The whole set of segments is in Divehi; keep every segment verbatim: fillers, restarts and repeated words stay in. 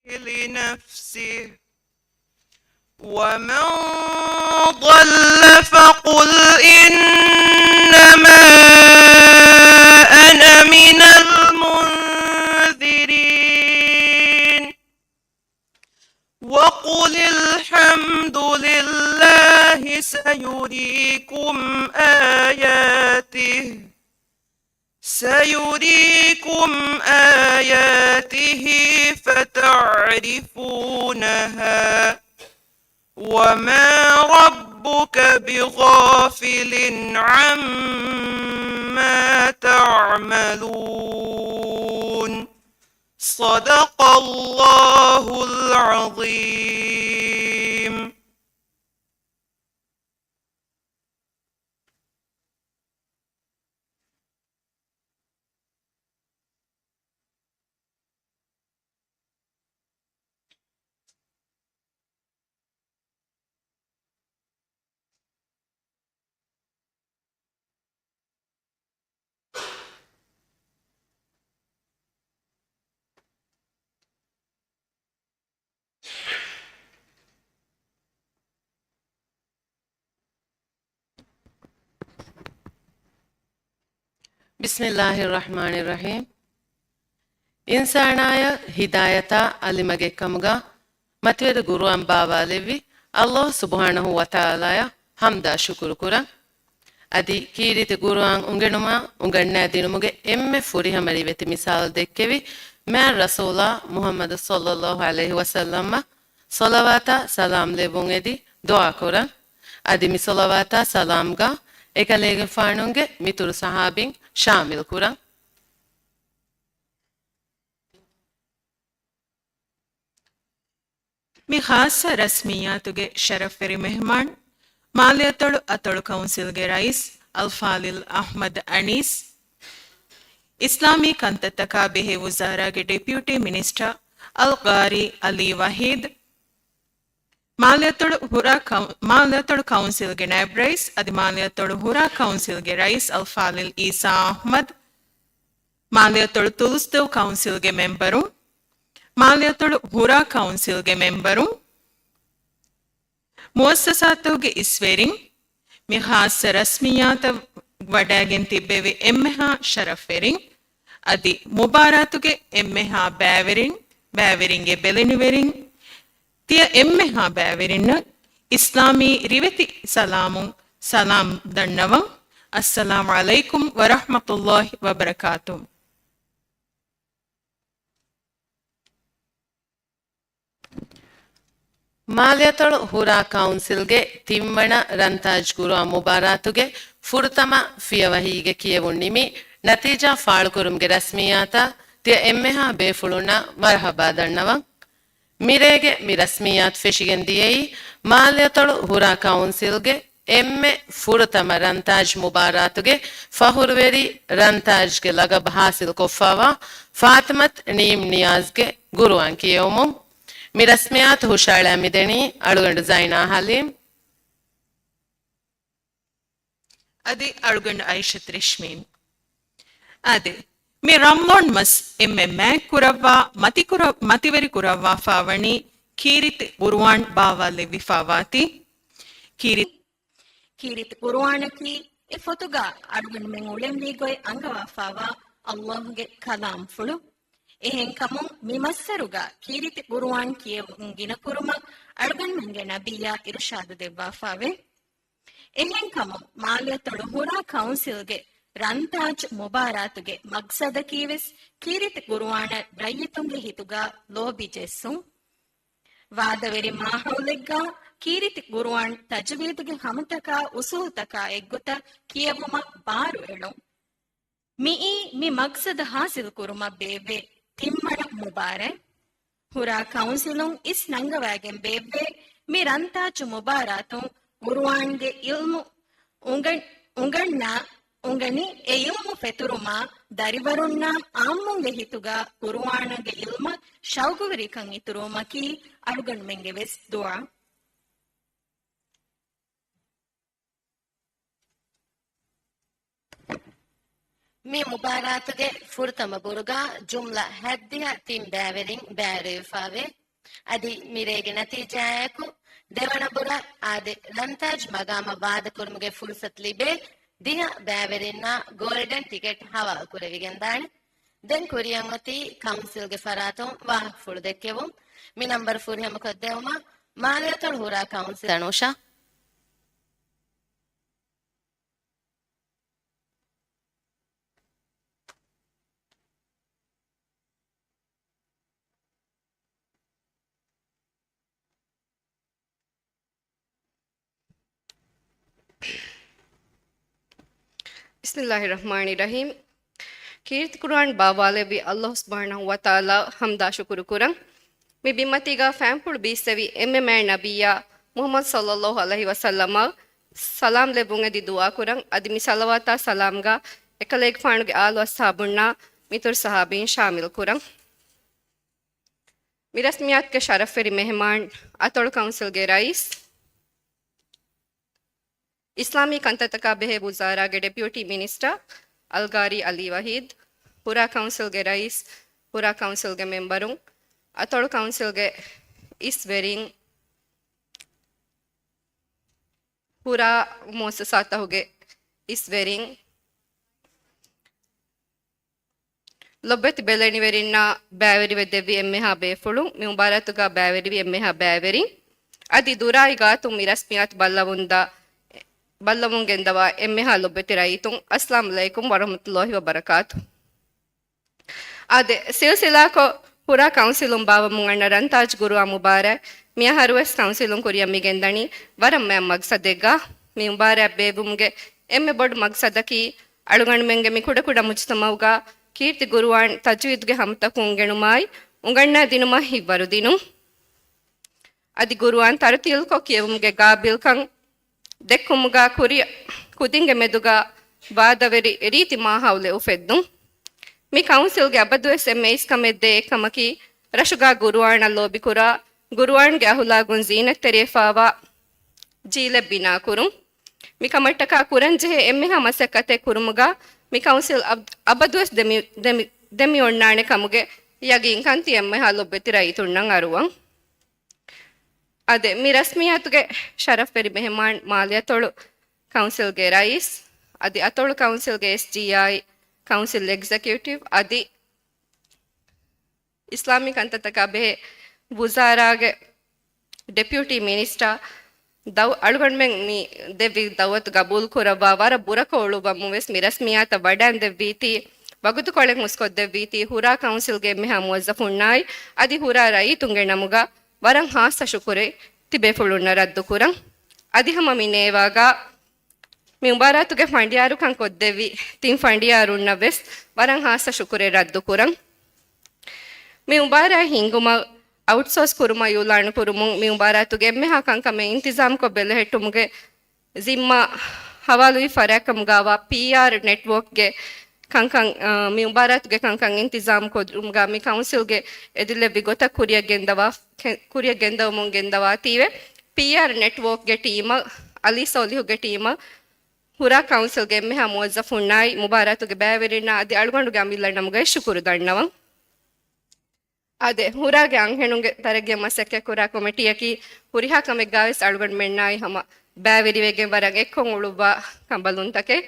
لنفسه، ومن ضل فقل إنما أنا من المنذرين. وقل الحمد لله سيريكم آياته، سيريكم آياته فتعرفونها، وما ربك بغافل عما تعملون. صدق الله العظيم. بسم الله الرحمن الرحيم. އިންސާނާޔަށް ހިދާޔަތާ އަލިމަގެއްކަމުގަ މަތިވެރި ގުރުއާން ބާވާލެއްވި ﷲ ސުބްޙާނަހޫ ވަތަޢާލާޔަށް ޙަމްދާ ޝުކުރު ކުރަން. އަދި ކީރިތި ގުރުއާން އުނގެނުމާ އުނގަންނާދިނުމުގެ އެންމެ ފުރިހަމަ ރިވެތި މިސާލު ދެއްކެވި މާތް ރަސޫލާ މުޙައްމަދު ޞައްލައްލާހު ޢަލައިހި ވަސައްލަމަށް ޞަލަވާތާ ސަލާމް ލެއްވުން އެދި ދުޢާ ކުރަން. އަދި މި ޞަލަވާތާ ސަލާމްގަ އެކަލޭގެފާނުގެ މިތުރު ޞަޙާބީން ޝާމިލް ކުރަން. މި ޚާއްޞަ ރަސްމިއްޔާތުގެ ޝަރަފްވެރި މެހްމާން، މާލެއަތޮޅު އަތޮޅު ކައުންސިލްގެ ރައީސް އަލްފާޟިލް އަޙްމަދު އަނީސް، އިސްލާމީ ކަންތައްތަކާ ބެހޭ ވުޒާރާގެ ޑެޕިއުޓީ މިނިސްޓަރ އަލްޤާރީ ޢަލީ ވަޙީދު، މާލެއަތޮޅު ހުރާ ކައު-، މާލެއަތޮޅު ކައުންސިލްގެ ނައިބް ރައީސް އަދި މާލެއަތޮޅު ހުރާ ކައުންސިލްގެ ރައީސް އަލްފާޟިލް އީސާ އަޙްމަދު، މާލެއަތޮޅު ތުލުސްދެއް ކައުންސިލްގެ މެމްބަރުން، މާލެއަތޮޅު ހުރާ ކައުންސިލްގެ މެމްބަރުން، މުއައްސަސާތަކުގެ އިސްވެރިން، މި ޚާއްޞަ ރަސްމިއްޔާތަށް ވަޑައިގެން ތިއްބެވި އެންމެހާ ޝަރަފްވެރިން، އަދި މުބާރާތުގެ އެންމެހާ ބައިވެރިން، ބައިވެރިންގެ ބެލެނިވެރިން، ތިޔަ އެންމެހާ ބައިވެރިންނަށް އިސްލާމީ ރިވެތި ސަލާމުން ސަލާމް ދަންނަވަން. އައްސަލާމު ޢަލައިކުމް ވަރަޙްމަތުﷲ ވަބަރަކާތުހު. މާލެއަތޮޅު ހުރާ ކައުންސިލްގެ ތިންވަނަ ރަންތާޖް ގުރުއާން މުބާރާތުގެ ފުރަތަމަ ފިޔަވަހީގެ ކިޔެވުން ނިމި، ނަތީޖާ ފާޅުކުރުމުގެ ރަސްމިއްޔާތަށް ތިޔަ އެންމެހާ ބޭފުޅުންނަށް މަރުޙަބާ ދަންނަވަން. މިރޭގެ މި ރަސްމިއްޔާތު ފެށިގެން ދިޔައީ، މާލެއަތޮޅު ހުރާ ކައުންސިލްގެ އެންމެ ފުރަތަމަ ރަންތާޖް މުބާރާތުގެ ފަޚުރުވެރި ރަންތާޖްގެ ލަގަބު ޙާޞިލްކޮށްފައިވާ ފާތިމަތު ނީމް ނިޔާޒްގެ ގުރުއާން ކިޔެވުމުން. މި ރަސްމިއްޔާތު ހުށައަޅާ މިދެނީ އަޅުގަނޑު ޒައިނާ ޙަލީމް އަދި އަޅުގަނޑު އައިޝަތު ރިޝްމީން. އާދެ، މި ރަމަޟާން މަސް އެންމެ މާތްކުރައްވާ، މަތިކުރަ-، މަތިވެރިކުރައްވާފާވަނީ ކީރިތި ޤުރުއާން ބާވާލެއްވިފާވާތީ. ކީރި-، ކީރިތި ޤުރުއާނަކީ އެ ފޮތުގަ އަޅުގަނޑުމެން އުޅެންވީ ގޮތް އަންގަވާފާވާ ﷲ ގެ ކަލާމްފުޅު. އެހެންކަމުން މި މައްސަރުގަ ކީރިތި ޤުރުއާން ކިޔެވުން ގިނަކުރުމަށް އަޅުގަނޑުމެންގެ ނަބިއްޔާ އިރުޝާދު ދެއްވާފާވޭ. އެހެންކަމުން، މާލެއަތޮޅު ހުރާ ކައުންސިލްގެ ރަންތާޖް މުބާރާތުގެ މަގްސަދަކީވެސް ކީރިތި ޤުރުއާނަށް ރައްޔިތުންގެ ހިތުގަ ލޯބި ޖެއްސުން. ވާދަވެރި މާހައުލެއްގަ ކީރިތި ޤުރުއާން ތަޖުވީދުގެ ހަމަތަކާ އުސޫލުތަކާ އެއްގޮތަށް ކިޔެވުމަށް ބާރު އެޅުން. މިއީ މި މަގްސަދަ ޙާޞިލް ކުރުމަށް ބޭއްވޭ ތިންވަނަ މުބާރާތް. ހުރާ ކައުންސިލުން އިސް ނަންގަވައިގެން ބޭއްވޭ މި ރަންތާޖު މުބާރާތުން ޤުރުއާންގެ ޢިލްމު އުނގަން-، އުނގަންނާ އުނގަނި އެ ޢިލްމު ފެތުރުމާ ދަރިވަރުންނާ ޢާއްމުންގެ ހިތުގަ ޤުރުއާނުގެ ޢިލްމަށް ޝައުގުވެރިކަން އިތުރުވުމަކީ އަޅުގަނޑުމެންގެ ވެސް ދުޢާ. މި މުބާރާތުގެ ފުރަތަމަ ބުރުގާ ޖުމްލަ ހަތްދިހަ ތިން ބައިވެރިން ބައިވެރިވެފައެވެ. އަދި މިރޭގެ ނަތީޖާއާއެކު، ދެވަނަ ބުރަށް އާދެ، ރަންތާޖް މަގާމަށް ވާދަކުރުމުގެ ފުރުސަތު ލިބޭ ދިހަ ބައިވެރިންނާ ގޯލްޑެން ޓިކެޓް ހަވާލު ކުރެވިގެންދާނެ. ދެން ކުރިއަށް އޮތީ ކައުންސިލްގެ ފަރާތުން ވާހަކަފުޅު ދެއްކެވުން. މި ނަންބަރު ފުރިހަމަކޮށްދެއްވުމަށް މާލެއަތޮޅު ހުރާ ކައުންސިލް ތަނޫޝާ. ބިސްމިއްލާހި ރަޙްމާނި ރަޙީމް. ކީރިތި ޤުރުއާން ބާވާލެއްވި ﷲ ސުބްޙާނަހޫ ވަތަޢާލާ ޙަމްދާ ޝުކުރު ކުރަން. މި ބިންމަތީގަ ފައިންޕުޅު ބީއްސެވި އެންމެ މާތް ނަބިއްޔާ މުޙައްމަދު ޞައްލައްލާހު ޢަލައިހި ވަސައްލަމަށް ސަލާމް ލެއްވުން އެދި ދުޢާ ކުރަން. އަދި މި ޞަލަވާތާ ސަލާމްގަ އެކަލޭގެފާނުގެ އާލު އަޞްޙާބުންނާ މިތުރު ޞަޙާބީން ޝާމިލް ކުރަން. މި ރަސްމިއްޔާތުގެ ޝަރަފްވެރި މެހެމާން، އަތޮޅު ކައުންސިލްގެ ރައީސް، އިސްލާމީ ކަންތައްތަކާ ބެހޭ ވުޒާރާގެ ޑެޕިއުޓީ މިނިސްޓަރ އަލްގާރީ ޢަލީ ވަޙީދު، ހުރާ ކައުންސިލްގެ ރައީސް، ހުރާ ކައުންސިލްގެ މެމްބަރުން، އަތޮޅު ކައުންސިލްގެ އިސްވެރިން، ހުރާ މުއައްސަސާތަކުގެ އިސްވެރިން، ލޮބުވެތި ބެލެނިވެރިންނާ ބައިވެރިވެ ދެއްވި އެންމެހާ ބޭފުޅުން، މި މުބާރާތުގަ ބައިވެރިވި އެންމެހާ ބައިވެރިން، އަދި ދުރާއި ގާތުން މި ރަސްމިއްޔާތު ބައްލަވުންދާ، ބައްލަވުން ގެންދަވާ އެންމެހާ ލޮބުވެތި ރައްޔިތުން، އައްސަލާމް ޢަލައިކުމް ވަރަޙްމަތުﷲ ވަބަރަކާތު. އާދެ، ސިލްސިލާކޮށް ހުރާ ކައުންސިލުން ބާވަމުން އަންނަ ރަންތާޖް ގުރުއާ މުބާރާތް މިއަހަރުވެސް ކައުންސިލުން ކުރިއަށް މިގެންދަނީ ވަރަށް މާތް މަގްސަދެއްގަ. މި މުބާރާތް ބޭއްވުމުގެ އެންމެ ބޮޑު މަގްސަދަކީ، އަޅުގަނޑުމެންގެ މި ކުޑަކުޑަ މުޖުތަމަޢުގަ ކީރިތި ގުރުއާން ތަޖްވީދުގެ ހަމަތަކުން އުނގެނުމާއި، އުނގަންނާ ދިނުމަށް ހިތްވަރު ދިނުން. އަދި ގުރުއާން ތަރުތީލުކޮށް ކިޔެވުމުގެ ގާބިލްކަން ދެއްކުމުގަ ކުރި-، ކުދިންގެ މެދުގަ ވާދަވެރި ރީތި މާހައުލެއް އުފެއްދުން. މި ކައުންސިލްގެ އަބަދުވެސް އެންމެ އިސްކަމެއް ދޭ އެއްކަމަކީ، ރަށުގަ ގުރުއާނަށް ލޯބިކުރާ، ގުރުއާންގެ އަހުލާގުން ޒީނަތްތެރިވެފާވާ ޖީލެއް ބިނާކުރުން. މިކަމަށްޓަކާ ކުރަންޖެހޭ އެންމެހާ މަސައްކަތެއް ކުރުމުގަ މި ކައުންސިލް އަބް-، އަބަދުވެސް ދެމި-، ދެމި-، ދެމިއޮންނާނެ ކަމުގެ ޔަގީންކަން ތިޔަ އެންމެހާ ލޮބުވެތި ރައްޔިތުންނަށް އަރުވަން. އާދެ، މި ރަސްމިއްޔާތުގެ ޝަރަފްވެރި މެހެމާން މާލެއަތޮޅު ކައުންސިލްގެ ރައީސް، އަދި އަތޮޅު ކައުންސިލްގެ އެސްޖީއާއި ކައުންސިލް އެގްޒެކިއުޓިވް، އަދި އިސްލާމީ ކަންތައްތަކާ ބެހޭ ވުޒާރާގެ ޑެޕިއުޓީ މިނިސްޓަރ، ދައު-، އަޅުގަނޑުމެން މި ދެއްވި ދައުވަތު ގަބޫލު ކުރައްވާ ވަރަށް ބުރަކޮށް އުޅުއްވަމުން ވެސް މި ރަސްމިއްޔާތަށް ވަޑައިންދެއްވީތީ، ވަގުތުކޮޅެއް ހުސްކޮށްދެއްވީތީ، ހުރާ ކައުންސިލްގެ އެންމެހާ މުވައްޒަފުންނާއި، އަދި ހުރާ ރައްޔިތުންގެ ނަމުގަ ވަރަށް ހާއްސަ ޝުކުރެއް ތިބޭފުޅުންނަށް ރައްދުކުރަން. އަދި ހަމަ މި ނޭވާގަ މި މުބާރާތުގެ ފަނޑިޔާރުކަން ކޮށްދެއްވި ތިން ފަނޑިޔާރުންނަށް ވެސް ވަރަށް ހާއްސަ ޝުކުރެއް ރައްދުކުރަން. މި މުބާރާތް ހިންގުމަށް އައުޓްސޯސް ކުރުމަށް އިޢުލާނު ކުރުމުން މި މުބާރާތުގެ އެންމެހާ ކަންކަމެއް އިންތިޒާމްކޮށް ބެލެހެއްޓުމުގެ ޒިންމާ ހަވާލުވި ފަރާތްކަމުގައިވާ ޕީއާރް ނެޓްވޯކްގެ ކަންކަން، އާ، މި މުބާރާތުގެ ކަންކަން އިންތިޒާމް ކުރުމުގަ މި ކައުންސިލްގެ އެދިލެއްވި ގޮތަށް ކުރިއަށް ގެންދަވާ، ކެ-، ކުރިއަށް ގެންދަވަމުން ގެންދަވާތީވެ، ޕީއާރް ނެޓްވޯކްގެ ޓީމަށް، އަލީ ސޯލިހުގެ ޓީމަށް، ހުރާ ކައުންސިލްގެ އެންމެހާ މުވައްޒަފުންނާއި، މުބާރާތުގެ ބައިވެރިންނާ އަދި އަޅުގަނޑުގެ އަމިއްލަ ނަމުގައި ޝުކުރު ދަންނަވަން. އާދެ، ހުރާގެ އަންހެނުންގެ ތަރައްގީއަށް މަސައްކަތްކުރާ ކޮމިޓީއަކީ ހުރިހާ ކަމެއްގަވެސް އަޅުގަނޑުމެންނާއި ހަމަ ބައިވެރިވެގެން ވަރަށް އެއްކޮށް އުޅުއްވާ ކަނބަލުންތަކެއް.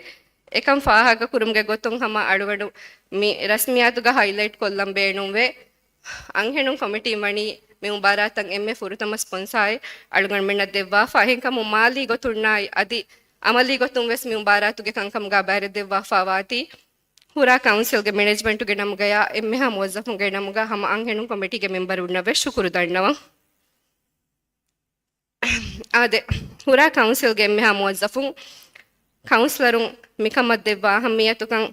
އެކަން ފާހަގަކުރުމުގެ ގޮތުން ހަމަ އަޅުގަނޑު މި ރަސްމިއްޔާތުގަ ހައިލައިޓް ކޮށްލަން ބޭނުންވޭ. އަންހެނުން ކޮމިޓީ ވަނީ މި މުބާރާތަށް އެންމެ ފުރަތަމަ ސްޕޮންސާއެއް އަޅުގަނޑުމެންނަށް ދެއްވާފަ. އެހެންކަމުން މާލީ ގޮތުންނާއި އަދި އަމަލީ ގޮތުން ވެސް މި މުބާރާތުގެ ކަންކަމުގަ ބައިވެރިވެދެއްވާފަ ވާތީ، ހުރާ ކައުންސިލްގެ މެނޭޖްމަންޓުގެ ނަމުގަޔާ އެންމެހާ މުވައްޒަފުންގެ ނަމުގަ ހަމަ އަންހެނުން ކޮމިޓީގެ މެމްބަރުންނަށް ވެސް ޝުކުރު ދަންނަވަން. އާދެ، ހުރާ ކައުންސިލްގެ އެންމެހާ މުވައްޒަފުން، ކައުންސިލަރުން މިކަމަށް ދެއްވާ އަހައްމިއްޔަތުކަން،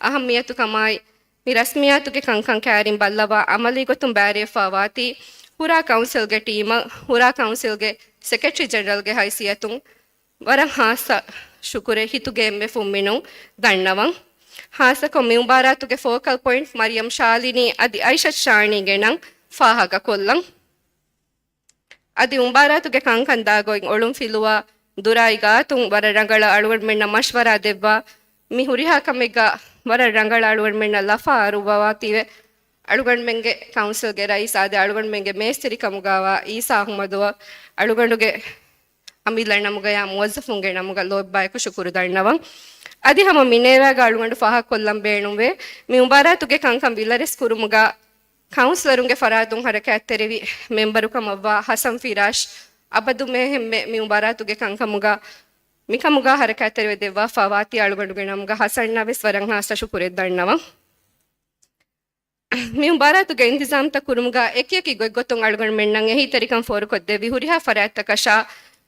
އަހައްމިއްޔަތުކަމާއި، މި ރަސްމިއްޔާތުގެ ކަންކަން ކައިރިން ބައްލަވާ އަމަލީ ގޮތުން ބައިވެރިވެފަ ވާތީ، ހުރާ ކައުންސިލްގެ ޓީމަށް، ހުރާ ކައުންސިލްގެ ސެކްރެޓަރީ ޖެނެރަލްގެ ހައިސިއްޔަތުން، ވަރަށް ހާއްސަ ޝުކުރެއް ހިތުގެ އެންމެ ފުންމިނުން ދަންނަވަން. ހާއްސަކޮށް މި މުބާރާތުގެ ފޯކަލް ޕޮއިންޓް މަރިޔަމް ޝާލިނީ އަދި އައިޝަތް ޝާނީގެ ނަން ފާހަގަކޮށްލަން. އަދި މުބާރާތުގެ ކަންކަން ދާގޮތް އޮޅުންފިލުވާ، ދުރާއި ގާތުން ވަރަށް ރަނގަޅަށް އަޅުގަނޑުމެންނަށް މަޝްވަރާ ދެއްވާ، މި ހުރިހާ ކަމެއްގަ ވަރަށް ރަނގަޅަށް އަޅުގަނޑުމެންނަށް ލަފާ އަރުއްވަވާތީވެ، އަޅުގަނޑުމެންގެ ކައުންސިލްގެ ރައީސް އާދެ އަޅުގަނޑުމެންގެ މޭސްތެރިކަމުގަވާ އީސާ އަޙްމަދުއަށް އަޅުގަނޑުގެ އަމިއްލަ ނަމުގަޔާ މުވައްޒަފުންގެ ނަމުގަ ލޯތްބާއެކު ޝުކުރު ދަންނަވަން. އަދި ހަމަ މިނޭވާގަ އަޅުގަނޑު ފާހަގަކޮށްލަން ބޭނުންވޭ، މި މުބާރާތުގެ ކަންކަން ވިލަރެސް ކުރުމުގަ ކައުންސިލަރުންގެ ފަރާތުން ހަރަކާތްތެރިވި މެމްބަރުކަމަށްވާ ހަސަން ފިރާޝް އަބަދުމެހެންމެ މި މުބާރާތުގެ ކަންކަމުގަ މިކަމުގަ ހަރަކާތްތެރިވެ ދެއްވާފަ ވާތީ އަޅުގަނޑުގެ ނަމުގަ ހަސަންނާ ވެސް ވަރަށް ހާއްސަ ޝުކުރެއް ދަންނަވަން. މި މުބާރާތުގެ އިންތިޒާމްތައް ކުރުމުގަ އެކިއެކި ގޮތްގޮތުން އަޅުގަނޑުމެންނަށް އެހީތެރިކަން ފޯރުކޮށްދެއްވި ހުރިހާ ފަރާތްތަކަށާ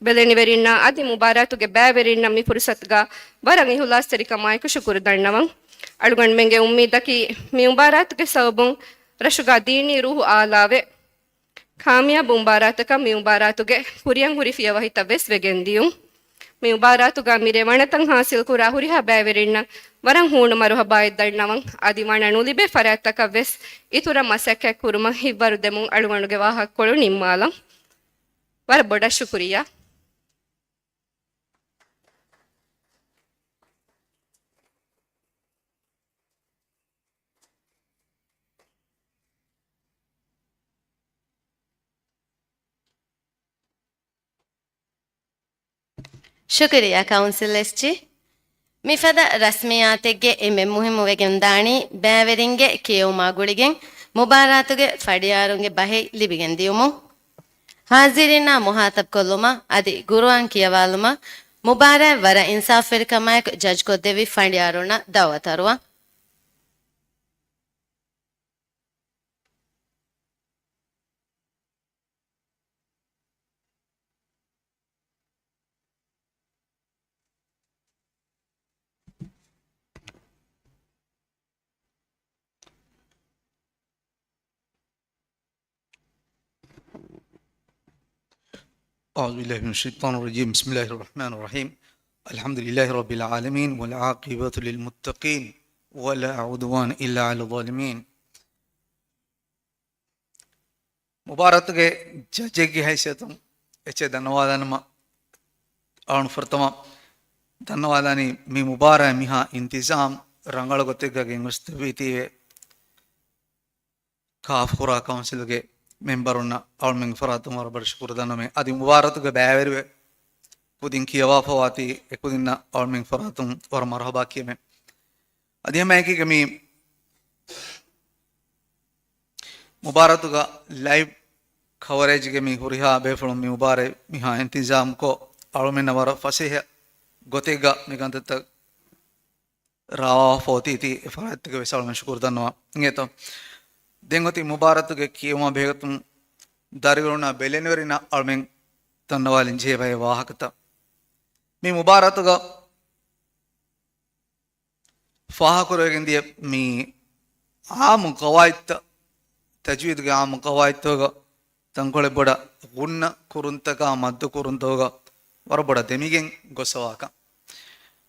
ބެލެނިވެރިންނާ އަދި މުބާރާތުގެ ބައިވެރިންނަށް މި ފުރުސަތުގަ ވަރަށް އިހުލާސްތެރިކަމާއެކު ޝުކުރު ދަންނަވަން. އަޅުގަނޑުމެންގެ އުއްމީދަކީ މި މުބާރާތުގެ ސަބަބުން ރަށުގަ ދީނީ ރޫހު އާލާވެ، ކާމިޔާބު މުބާރާތަކަށް މި މުބާރާތުގެ ކުރިއަށް ހުރި ފިޔަވަހިތައް ވެސް ވެގެން ދިޔުން. މި މުބާރާތުގަ މި ރޭވަނަތައް ހާސިލްކުރާ ހުރިހާ ބައިވެރިންނަށް ވަރަށް ހޫނު މަރުހަބާއެއް ދަންނަވަން. އަދި ވަނަ ނުލިބޭ ފަރާތްތަކަށް ވެސް އިތުރަށް މަސައްކަތް ކުރުމަށް ހިތްވަރު ދެމުން އަޅުގަނޑުގެ ވާހަކަކޮޅު ނިންމާލަން. ވަރަށް ބޮޑަށް ޝުކުރިއްޔާ. ޝުކުރިއްޔާ ކައުންސިލް އެސްޖީ. މިފަދަ ރަސްމިއްޔާތެއްގެ އެންމެ މުހިއްމު ވެގެންދާނީ ބައިވެރިންގެ ކިޔެވުމާ ގުޅިގެން މުބާރާތުގެ ފަނޑިޔާރުންގެ ބަހެއް ލިބިގެން ދިޔުމުން. ހާޒިރީންނާ މުހާތަބްކޮށްލުމަށް އަދި ގުރުއާން ކިޔަވާލުމަށް މުބާރާތް ވަރަށް އިންސާފުވެރިކަމާއެކު ޖަޖްކޮށްދެއްވި ފަނޑިޔާރުންނަށް ދައުވަތު އަރުވަން. أعوذ بالله من الشيطان الرجيم. بسم الله الرحمن الرحيم. الحمد لله رب العالمين والعاقبة للمتقين ولا عدوان إلا على الظالمين. މުބާރާތުގެ ޖަޖެއްގެ ހައިސިއްޔަތުން އެއްޗެއް ދަންނަވާލާނަމަ، އަޅުން ފުރަތަމަ ދަންނަވާލާނީ މި މުބާރާތް މިހާ އިންތިޒާމް ރަނގަޅު ގޮތެއްގަ ގެންގޮސްދެއްވީތީވެ، ކާފަ ކުރާ ކައުންސިލްގެ މެމްބަރުންނަށް އަޅުމެންގެ ފަރާތުން ވަރަށް ބޮޑަށް ޝުކުރު ދަންނަވަމޭ. އަދި މުބާރާތުގެ ބައިވެރިވެ ކުދިން ކިޔަވާފަ ވާތީ އެކުދިންނަށް އަޅުމެންގެ ފަރާތުން ވަރަށް މަރުހަބާ ކިޔަމޭ. އަދި ހަމައެކީގަ މި މުބާރާތުގަ ލައިވް ކަވަރޭޖްގެ މި ހުރިހާ ބޭފުޅުން މި މުބާރާތް މިހާ އިންތިޒާމްކޮށް، އަޅުމެންނަށް ވަރަށް ފަސޭހަ ގޮތެއްގަ މި ކަންތައްތައް ރާވާފަ އޮތީތީ އެ ފަރާތްތަކަށް ވެސް އަޅުމެން ޝުކުރު ދަންނަވަން އިނގޭތޯ. ދެން އޮތީ މުބާރާތުގެ ކިޔެވުމާ ބެހޭގޮތުން ދަރިވަރުންނާ ބެލެނިވެރިންނަށް އަޅުމެން ދަންނަވާލަން ޖެހޭ ބައެއް ވާހަކަތައް. މި މުބާރާތުގަ ފާހަގަކުރެވިގެން ދިޔަ މި އާއްމު ގަވާއިދުތައް، ތަޖްވީދުގެ އާއްމު ގަވާއިދުތަކުގަ ތަންކޮޅެއް ބޮޑަށް ޣުންނަ ކުރުންތަކާ މައްދު ކުރުންތަކުގަ ވަރަށް ބޮޑަށް ދެމިގެން ގޮސްފަވާކަން.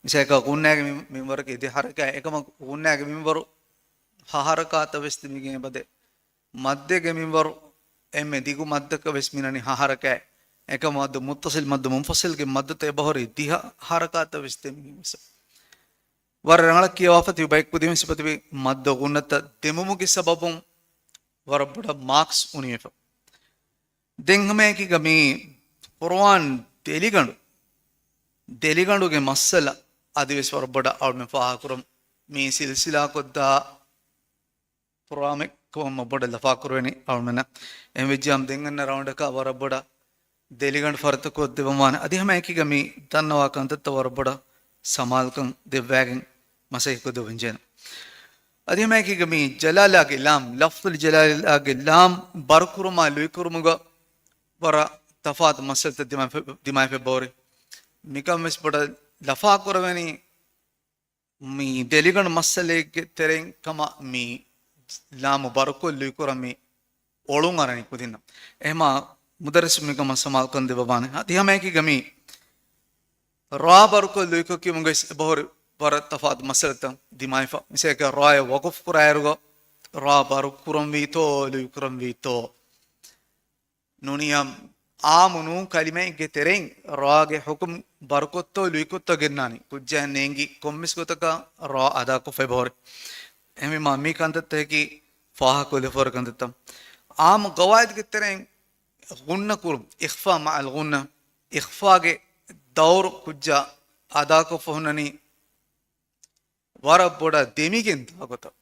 މިސާލަކަށް ޣުންނާގެ މި-، މިންވަރަކީ ދެ ހަރަކާތް، އެކަމަކު ޣުންނާގެ މިންވަރު ހަ ހަރަކާތަށް ވެސް ދެމިގެން އެބަދޭ. މައްދެއްގެ މިންވަރު އެންމެ ދިގު މައްދަކަށް ވެސް މިނަނީ ހަ ހަރަކާތް. އެކަމަކު މައްދު މުއްތަޞިލް، މައްދު މުންފަޞިލްގެ މައްދުތައް އެބަހުރި ދިހަ ހަރަކާތަށް ވެސް ދެމިގެން ވެސް. ވަރަށް ރަނގަޅަށް ކިޔަވާފަ ތިބި ބައެއް ކުދިން ވެސް ތިބި މައްދު ޣުންނަތައް ދެމުމުގެ ސަބަބުން ވަރަށް ބޮޑަށް މާކްސް އުނިވެފަ. ދެން ހަމައެކީގަ މި ޤުރުއާން ދެލިގަނޑު، ދެލިގަނޑުގެ މައްސަލަ އަދިވެސް ވަރަށް ބޮޑަށް އަޅުމެން ފާހަގަކުރަމު. މި ސިލްސިލާކޮށްދާ ޕްރޮގްރާމެއް ކަމަށް ބޮޑަށް ލަފާކުރެވެނީ އަޅުމެންނަށް. އެހެންވެއްޖިއްޔާމު ދެން އަންނަ ރައުންޑަކަށް ވަރަށް ބޮޑަށް ދެލިގަނޑު ފަރިތަކޮށްދެއްވަމުން ވާނެ. އަދި ހަމައެކީގަ މި ދަންނަވާ ކަންތައްތައް ވަރަށް ބޮޑަށް ސަމާލުކަން ދެއްވައިގެން މަސައްކަތްކޮށްދެއްވަން ޖެހޭނެ. އަދި ހަމައެކީގަ މި ޖަލާލާގެ ލާމް، ލަފްޒުލް ޖަލާލާގެ ލާމް ބަރުކުރުމާ ލުއިކުރުމުގަ ވަރަށް ތަފާތު މައްސަލަތައް ދިމާވެ-، ދިމާވެފަ އެބަހުރި. މިކަން ވެސް ބޮޑަށް ލަފާކުރެވެނީ މި ދެލިގަނޑު މައްސަލައެއްގެ ތެރެއިން ކަމަށް މި ލާމު ބަރުކޮށް ލުއިކުރަން މި އޮޅުން އަރަނީ ކުދިންނަށް. އެހެމާ މުދައްރިސު މިކަމަށް ސަމާލުކަން ދެއްވަވާނެ. އަދި ހަމައެކީގަ މި ރާ ބަރުކޮށް ލުއިކޮށް ކިޔުމުގައި އެބަހުރި ވަރަށް ތަފާތު މައްސަލަތައް ދިމާވެފަ. މިސާލަކަށް ރާއެއް ވަޤުފު ކުރާއިރުގަ ރާ ބަރު ކުރަންވީތޯ ލުއިކުރަންވީތޯ؟ ނޫނިއްޔާ އާއްމު ނޫން ކަލިމައެއްގެ ތެރެއިން ރާގެ ޙުކުމް ބަރުކޮށްތޯ ލުއިކޮށްތޯ ގެންނާނީ. ކުއްޖާ ނޭނގި ކޮންމެސް ގޮތަކަށް ރާ އަދާކޮށްފައި ބަހުރި. އެހެންވީމާ މި ކަންތައްތަކަކީ ފާހަގަކޮށްލެފަ ހުރި ކަންތައްތައް. އާއްމު ގަވާއިދުގެ ތެރެއިން ޣުންނަ ކުރުން، އިޚްފާ މަޢަލް ޣުންނަ، އިޚްފާގެ ދައުރު ކުއްޖާ އަދާކޮށްފަ ހުންނަނީ ވަރަށް ބޮޑަށް ދެމިގެން ދާ ގޮތަށް.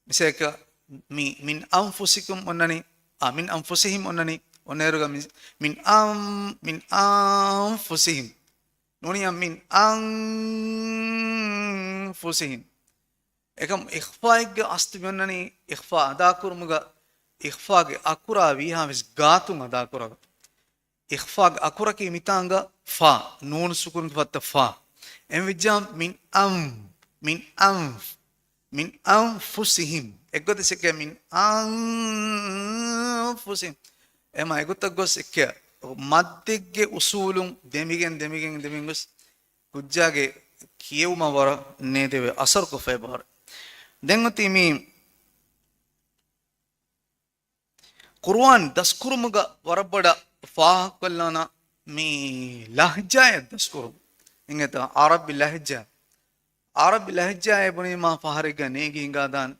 މިސާލަކަށް މި، މިން އަންފުސިކުމް އޮންނަނީ، އާ، މިން އަންފުސިހިމް އޮންނަނީ، އޮންނައިރުގަ މި، މިން އަން، މިން އަންފުސިހިމް. ނޫނިއްޔާ މިން އަންފުސިހިމް. އެކަމް އިޚްފާއެއްގެ އަސްލު މި އޮންނަނީ އިޚްފާ އަދާކުރުމުގަ އިޚްފާގެ އަކުރާ ވީހާވެސް ގާތުން އަދާކުރާ ގޮތަށް. އިޚްފާގެ އަކުރަކީ މިތާނގަ ފާ، ނޫނު ސުކޫނުގެ ފަތަ ފާ. އެންވިއްޖާ މިން އަން، މިން އަން، މިން އަންފުސިހިމް. އެއްގޮތަށް އެކޭ މިން އަންފުސިހިމް. އެމަ އެގޮތަށް ގޮސް އެކޭ މައްދެއްގެ އުސޫލުން ދެމިގެން، ދެމިގެން، ދެމިގެން ގޮސް ކުއްޖާގެ ކިޔެވުމަށް ވަރަށް ނޭދެވޭ އަސަރުކޮށްފައި ބަހުރި. ދެން އޮތީ މީ ޤުރުއާން ދަސްކުރުމުގަ ވަރަށް ބޮޑަށް ފާހަގަކޮށްލާނަ މި ލަހްޖާއެއް ދަސްކުރުން. އިނގޭތަ؟ ޢަރަބި ލަހްޖާ. ޢަރަބި ލަހްޖާއޭ ބުނީމާ ފަހަރެއްގަ ނޭނގި ހިނގާދާން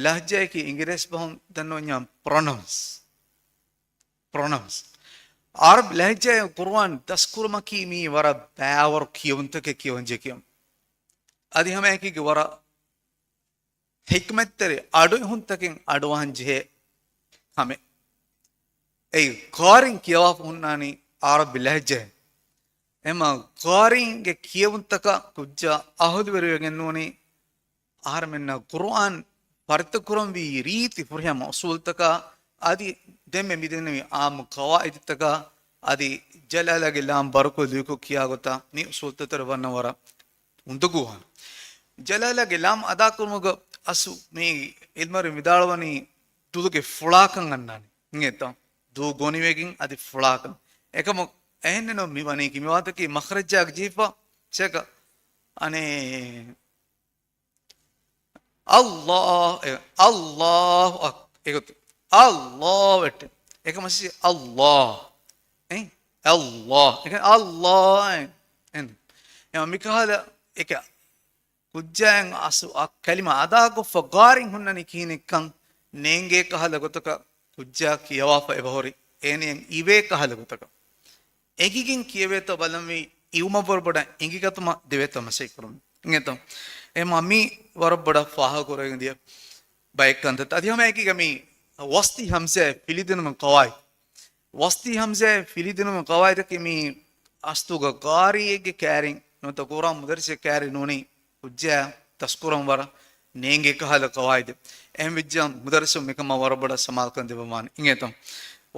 ލަހްޖާއަކީ އިނގިރޭސި ބަހުން ދަންނަވަންޏާ ޕްރޮނަވުންސް. ޕްރޮނަވުންސް. ޢަރަބި ލަހްޖާއިން ޤުރުއާން ދަސްކުރުމަކީ މީ ވަރަށް ބައިވަރު ކިޔެވުންތަކެއް، ކިޔެވަންޖެހޭ ކިޔެވުން. އަދި ހަމައެކީގަ ވަރަށް ޙިކްމަތްތެރި އަޑުއެހުންތަކެއް އަޑުއަހަން ޖެހޭ ކަމެއް. އެއީ ޤާރީން ކިޔަވާފަ ހުންނާނީ ޢަރަބި ލަހްޖާއިން. އެމަ ޤާރީންގެ ކިޔެވުންތަކަށް ކުއްޖާ އަހުލުވެރިވެގެން ނޫނީ އަހަރެމެންނަށް ޤުރުއާން ފަރިތަކުރަންވީ ރީތި ފުރިހަމަ އުޞޫލުތަކާ އަދި ދެންމެ މިދެންނެވި ޢާއްމު ޤަވާޢިދުތަކާ އަދި ޖަލާލާގެ ލާމް ބަރުކޮށް ލުއިކޮށް ކިޔާ ގޮތާ މި އުޞޫލުތައްތަރަ ވަންނަ ވަރަށް އުނދަގޫވާނެ. ޖަލާލާގެ ލާމް އަދާކުރުމުގަ އަސްލު މި ޢިލްމުވެރިން ވިދާޅުވަނީ ދުލުގެ ފުޅާކަން އަންނާނެ. އިނގޭތަ؟ ދޫ ގޮނިވެގެން އަދި ފުޅާކަން. އެކަމު އެހެންނެއްނު މި ވަނީކީ މި ވާހަކައަކީ މަޚްރަޖާގެ ޖެހިފަ ސޭކަ އަނެއް ﷲ، އެ، ﷲ އަކް، އެގޮތު، ﷲ އެއްޓެ. އެކަމަށި ﷲ. އެ، ﷲ. އެކަ، ﷲ އެ. އެ، މިކަހަލަ އެކަ ކުއްޖާއިން އަސްލު އަ ކަލިމަ އަދާކޮށްފަ ގާރިން ހުންނަނީ ކިހިނެއްކަން ނޭނގޭ ކަހަލަ ގޮތަކަށް ކުއްޖާ ކިޔަވާފަ އެބަހުރި އޭނަޔަށް އިވޭ ކަހަލަ ގޮތަކަށް. އެނގިގެން ކިޔެވޭތޯ ބަލަންވީ އިވުމަށްވުރެ ބޮޑަށް އެނގިގަތުމަށް ދެވޭތޯ މަސައްކަތްކުރުން. އިނގޭތޯ؟ އެމަ މީ ވަރަށް ބޮޑަށް ފާހަގަކުރެވިގެން ދިޔަ ބައެއް ކަންތައްތައް. އަދި ހަމައެކީގަ މީ ވަސްތި ހަމްޒާއެއް ފިލިދިނުމުގެ ޤަވާޢިދު. ވަސްތި ހަމްޒާއެއް ފިލިދިނުމުގެ ޤަވާޢިދަކީ މީ އަސްލުގަ ޤާރީއެއްގެ ކާރިން ނުވަތަ ޤުރުއާން މުދައްރިސެއްގެ ކާރިން ނޫނީ ކުއްޖާ ދަސްކުރަން ވަރަށް ނޭނގޭ ކަހަލަ ޤަވާޢިދެއް. އެހެންވެއްޖެ މުދައްރިސުން މިކަމަށް ވަރަށް ބޮޑަށް ސަމާލުކަން ދެއްވަވާނެ. އިނގޭތޯ؟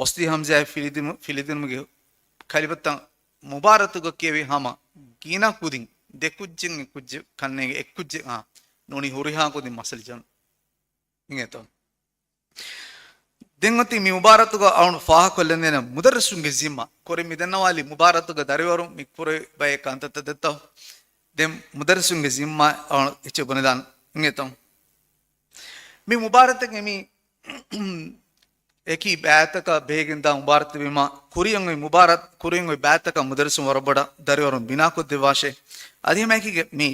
ވަސްތި ހަމްޒާއެއް ފިލިދިނު، ފިލިދިނުމުގެ ކަލިމަތައް މުބާރާތުގަ ކިޔެވި ހަމަ ގިނަ ކުދިން ދެ ކުއްޖެއް ކުއްޖެއް ކަންނޭނގެ އެއް ކުއްޖެއް އާ ނޫނީ ހުރިހާ ކުދިން މަސަލަ ޖަން. އިނގޭތޯ؟ ދެން އޮތީ މި މުބާރާތުގަ އަޅުން ފާހަގަކޮށްލަންދޭނެ މުދައްރިސުންގެ ޒިންމާ. ކުރިން މި ދަންނަވާލި މުބާރާތުގަ ދަރިވަރުން މި ކުރެވި ބައެއް ކަންތައްތައް ދެއްތޯ. ދެން މުދައްރިސުންގެ ޒިންމާ އަޅުން އެއްޗެއް ބުނެލާން. އިނގޭތޯ؟ މި މުބާރާތެއް އެމީ އެކި ބައިތަކަށް ބެހިގެންދާ މުބާރާތެއް ވީމާ، ކުރިއަށް އޮތް މުބާރާތް، ކުރިއަށް އޮތް ބައިތަކަށް މުދައްރިސުން ވަރަށް ބޮޑަށް ދަރިވަރުން ބިނާކޮށްދެއްވާށޭ. އަދި ހަމައެކީގަ މި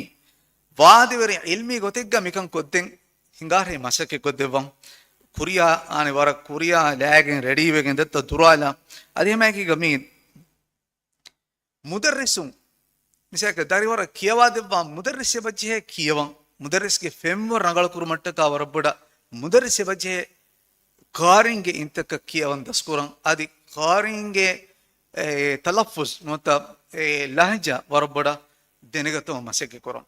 ވާދަވެރި ޢިލްމީ ގޮތެއްގަ މިކަން ކޮށްދޭން ހިނގާހެއް މަސައްކަތް ކޮށްދެއްވަން. ކުރިއާ އާނެ ވަރަށް ކުރިއާ ލައިގެން ރެޑީވެގެން ދެއްތޯ ދުރާލާ. އަދި ހަމައެކީގަ މި މުދައްރިސުން މިސާލަކަށް ދަރިވަރަށް ކިޔަވާދެއްވާ މުދައްރިސް އެބަޖެހޭ ކިޔަވަން. މުދައްރިސްގެ ފެންވަރު ރަނގަޅުކުރުމަށްޓަކާ ވަރަށް ބޮޑަށް މުދައްރިސް އެބަޖެހޭ ޤާރީންގެ އިންތަކަށް ކިޔަވަން ދަސްކުރަން. އަދި ޤާރީންގެ، އެ، ތަލައްފުޒް ނުވަތަ، އެ، ލަހްޖާ ވަރަށް ބޮޑަށް ދެނެގަތުމަށް މަސައްކަތް ކުރަން.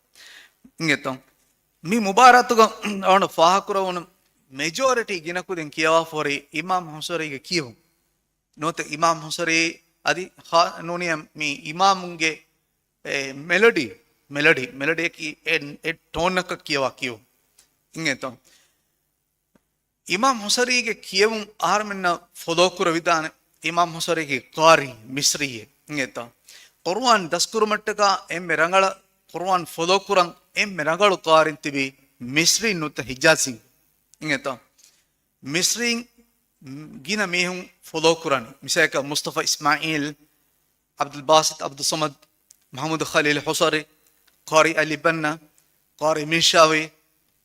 އިނގޭތޯ؟ މި މުބާރާތުގަ އަޅުން ފާހަގަކުރެވުނު މެޖޯރިޓީ ގިނަ ކުދިން ކިޔަވާފަ ހުރީ އިމާމް ހުސަރީގެ ކިޔެވުން. ނުވަތަ އިމާމް ހުސަރީ އަދި ހާ-، ނޫނީ މި އިމާމުންގެ، އެ، މެލޮޑީ، މެލޮޑީ، މެލޮޑީއަކީ އެ، އެ ޓޯނަކަށް ކިޔަވާ ކިޔެވުން. އިނގޭތޯ؟ އިމާމް ހުސަރީގެ ކިޔެވުން އަހަރުމެންނަށް ފޮލޯކުރެވިދާނެ. އިމާމް ހުސަރީގެ ޤާރީ މިޞްރީއެއް. އިނގޭތޯ؟ ޤުރުއާން ދަސްކުރުމަށްޓަކާ އެންމެ ރަނގަޅަށް ޤުރުއާން ފޮލޯކުރަން އެންމެ ރަނގަޅު ޤާރީން ތިބީ މިޞްރީން ނުވަތަ ހިޖާޒީން. އިނގޭތޯ؟ މިޞްރީން ގިނަ މީހުން ފޮލޯ ކުރަނީ. މިސާލަކަށް މުސްތަފާ އިސްމާއީލް، ޢަބްދުލް ބާސިޠް ޢަބްދުއްޞަމަދު، މަޙްމޫދު ޚަލީލް ޙުޞަރީ، ޤާރީ ޢަލީ ބަންނާ، ޤާރީ މިންޝާވީ،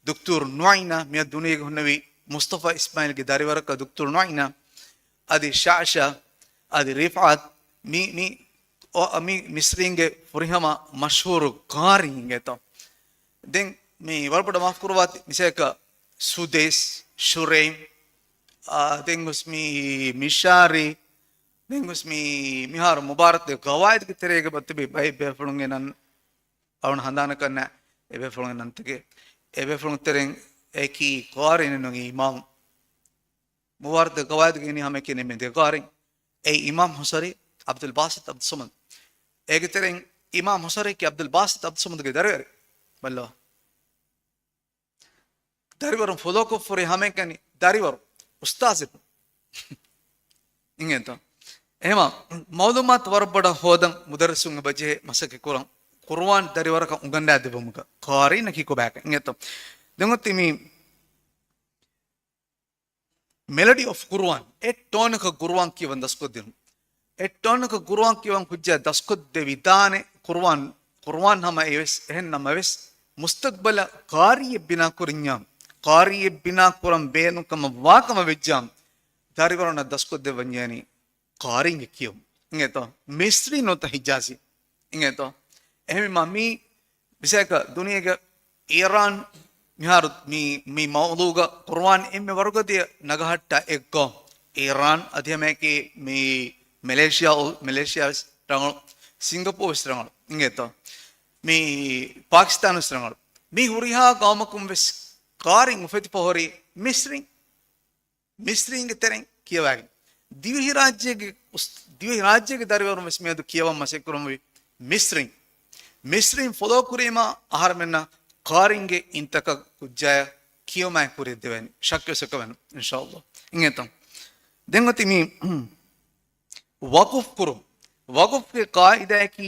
ދުކްތޫރު ނުޢައިނާ، މިއަދު ދުނިޔޭގަ ހުންނެވި މުސްތަފާ އިސްމާއީލްގެ ދަރިވަރަކަށް ދުކްތޫރު ނުޢައިނާ، އަދި ޝަޢްޝާ، އަދި ރިފްޢަތު، މި، މި، އޮ، މި މިސްރީންގެ ފުރިހަމަ މަޝްހޫރު ޤާރީ އިނގޭތޯ. ދެން މި ވަރަށް ބޮޑަށް މާފު ކުރައްވާތި، މިސާލަކަށް ސުދޭސް، ޝުރައިމް، އާ، ދެން ގޮސް މި މިޝާރީ، ދެން ގޮސް މި މިހާރު މުބާރަތު ގަވާއިދުގެ ތެރޭގަ ބައްތިބި ބައެއް ބޭފުޅުންގެ ނަން އަޅުން ހަނދާނަކަން ނަ އެބޭފުޅުންގެ ނަންތަކެއް. އެބޭފުޅުން ތެރެއިން އެކީ ޤާރީ ނޫނީ އިމާމް. މުބާރަތު ގަވާއިދުގެ އިނީ ހަމައެކަނި މި ދެ ޤާރީ. އެއީ އިމާމް ޙުޞަރީ، ޢަބްދުލް ބާސިޠް ޢަބްދުއްޞަމަދު. އޭގެ ތެރެއިން އިމާމް ޙުޞަރީ ކީ ޢަބްދުލް ބާސިޠް ޢަބްދުއްޞަމަދުގެ ދަރިވަރެއް. ބައްލަވާ. ދަރިވަރުން ފޮލޯކޮށްފަ ހުރި ހަމައެކަނި ދަރިވަރު، އުސްތާޛު. އިނގޭތޯ؟ އެހެމަ މަޢުލޫމާތު ވަރަށް ބޮޑަށް ހޯދަން މުދައްރިސުން އެބަޖެހޭ މަސައްކަތް ކުރަން، ޤުރުއާން ދަރިވަރަކަށް އުނގަންނާ ދެއްވުމުގަ ޤާރީނަކީ ކޮބާކަން. އިނގޭތޯ؟ ދެން އޮތީ މި މެލޮޑީ އޮފް ޤުރުއާން، އެއް ޓޯނަކަށް ޤުރުއާން ކިޔަވަން ދަސްކޮށްދިނުން. އެއް ޓޯނަކަށް ޤުރުއާން ކިޔަވަން ކުއްޖާ ދަސްކޮށްދެވިދާނެ ޤުރުއާން، ޤުރުއާން ހަމަ އެވެސް، އެހެން ނަމަވެސް، މުސްތަޤްބަލަށް ޤާރީއެއް ބިނާ ކުރަންޏާ، ޤާރީއެއް ބިނާ ކުރަން ބޭނުން ކަމަށް ވާ ކަމަށް ވެއްޖާ، ދަރިވަރުންނަށް ދަސްކޮށްދެއްވަންޏާނީ ޤާރީންގެ ކިޔުން. އިނގޭތޯ؟ މިސްރީ ނުވަތަ ހިޖާޒީ. އިނގޭތޯ؟ އެހެންވީމާ މީ މިސާލަކަށް ދުނިޔޭގެ އީރާން މިހާރު މި، މި މައުޟޫގަ ޤުރުއާން އެންމެ ވަރުގަދަޔަށް ނަގަހައްޓާ އެއްގަ އީރާން އަދި ހަމައެކީ މި މެލޭޝިއާ، މެލޭޝިއާ ވެސް ރަނގަޅު، ސިންގަޕޫރް ވެސް ރަނގަޅު. އިނގޭތޯ؟ މި ޕާކިސްތާން ވެސް ރަނގަޅު. މި ހުރިހާ ޤައުމަކުން ވެސް ޤާރީން އުފެދިފަ ހުރީ މިސްރީން. މިސްރީންގެ ތެރެއިން ކިޔަވައިގެން. ދިވެހިރާއްޖޭގެ އުސް-، ދިވެހިރާއްޖޭގެ ދަރިވަރުން ވެސް މިއަދު ކިޔަވަން މަސައްކަތްކުރަމުން ވީ މިސްރީން. މިސްރީން ފޮލޯ ކުރީމާ އަހަރެމެންނަށް ޤާރީންގެ އިންތަކަށް ކުއްޖާޔަށް ކިޔުމާއެކު ކުރިއަށް ދެވޭނެ. ޝައްކެއް ވެސް އެކަމެއް ނޫން، އިންޝާﷲ. އިނގޭތަ؟ ދެން އޮތީ މި ވަޤުފް ކުރުން. ވަޤުފްގެ ޤާއިދާއަކީ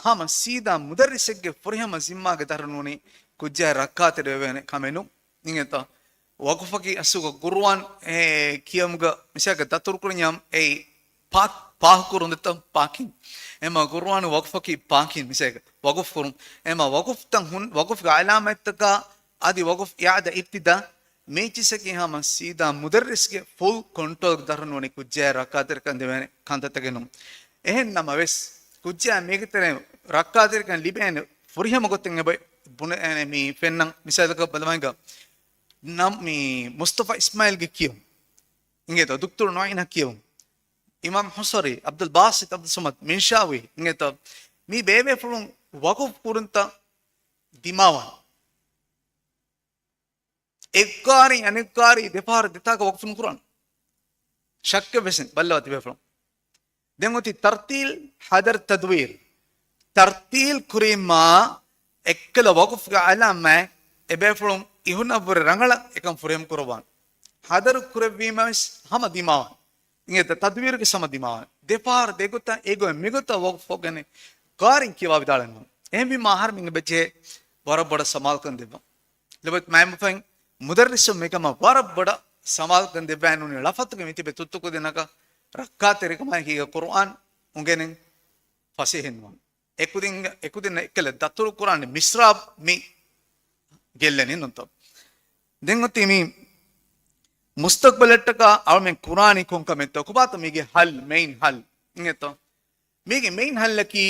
ހަމަ ސީދާ މުދައްރިސެއްގެ ފުރިހަމަ ޒިންމާގެ ދަށަށް ނޫނީ ކުއްޖާ ރައްކާތެރިވެވޭނެ ކަމެއް ނޫން. އިނގޭތަ؟ ވަޤުފަކީ އަސްލުގަ ޤުރުއާން، އެ، ކިޔަމުގަ މިސާލަކަށް ދަތުރުކުރަންޏާ އެއީ ޕާކް، ޕާކް ކުރުން ދެތަ ޕާކިން. އެމަ ޤުރުއާން ވަޤުފަކީ ޕާކިން މިސާލަކަށް ވަޤުފް ކުރުން. އެމަ ވަޤުފްތައް ހުން، ވަޤުފްގެ ޢަލާމާތްތަކާ އަދި ވަޤުފް އިޢާދާ އިބްތިދާ މީ ޗިއްސަކީ ހަމަ ސީދާ މުދައްރިސްގެ ފުލް ކޮންޓްރޯލްގެ ދަށަށް ނޫނީ ކުއްޖާއަށް ރައްކާތެރިކަން ދެވޭނެ ކަންތައްތަކެއް ނޫން. އެހެން ނަމަވެސް، ކުއްޖާއަށް މީގެ ތެރެއިން ރައްކާތެރިކަން ލިބޭނެ ފުރިހަމަ ގޮތެއް އެބަ ބުނެ، އެ، މި ފެންނަން މިސާލަކަށް ބަލަމާއިގަ ނަމް މި މުސްތަފާ އިސްމާއީލްގެ ކިޔުން. އިނގޭތޯ؟ ދުކްތުރު ނުޢައިނާ ކިޔުން. އިމާމް ޙުޞަރީ، ޢަބްދުލް ބާސިޠް ޢަބްދުއްޞަމަދު، މިންޝާވީ. އިނގޭތޯ؟ މި ބޭބޭފުޅުން ވަޤުފް ކުރުންތައް ދިމާވަން. އެއްގާރި އަނެއްގާރި ދެފަހަރު ދެތާކަށް ވަޤުފު ނުކުރާނެ. ޝައްކެއް ވެސް ނެތް. ބައްލަވާ ތިބޭފުޅުން. ދެން އޮތީ ތަރްތީލް، ޙަދަރު، ތަދުވީރު. ތަރްތީލް ކުރީމާ އެއްކަލަ ވަޤުފްގެ ޢަލާމާތް އެބޭފުޅުން އިހުނަށްވުރެ ރަނގަޅަށް އެކަން ފުރިހަމަ ކުރައްވާނެ. ޙަދަރު ކުރެއްވީމަ ވެސް ހަމަ ދިމާވާނެ. އިނގޭތަ؟ ތަދުވީރުގެ ސަމަ ދިމާވާނެ. ދެފަހަރު ދެގޮތަށް އެގޮތް މިގޮތަށް ވަޤުފް ކޮށްގެން ޤާރީން ކިޔަވާ ވިދާޅެއް ނޫން. އެހެންވީމާ އަހަރެމެން އެބަޖެހޭ ވަރަށް ބޮޑަށް ސަމާލުކަން ދެއްވަން. ލޮބުވެތި މައިންބަފައިން، މުދައްރިސުން މިކަމަށް ވަރަށް ބޮޑަށް ސަމާލުކަން ދެއްވާ ނޫނީ ޅަފަތުގެ މިތިބެ ތުއްތުކުދިންނަކަށް ރައްކާތެރިކަމާއެކީގަ ޤުރުއާން އުނގެނެން ފަސޭހައެއް ނުވާނެ. އެކުދިން، އެކުދިންނަށް އެއްކަލަ ދަތުރު ކުރާނެ މިސްރާބް މި ގެއްލެނީ ނޫންތޯ؟ ދެން އޮތީ މި މުސްތަޤްބަލަށްޓަކާ އަޅުމެން ކުރާނީ ކޮން ކަމެއްތޯ؟ ކޮބާތޯ މީގެ ޙަލް، މެއިން ޙަލް؟ އިނގޭތޯ؟ މީގެ މެއިން ޙަލަކީ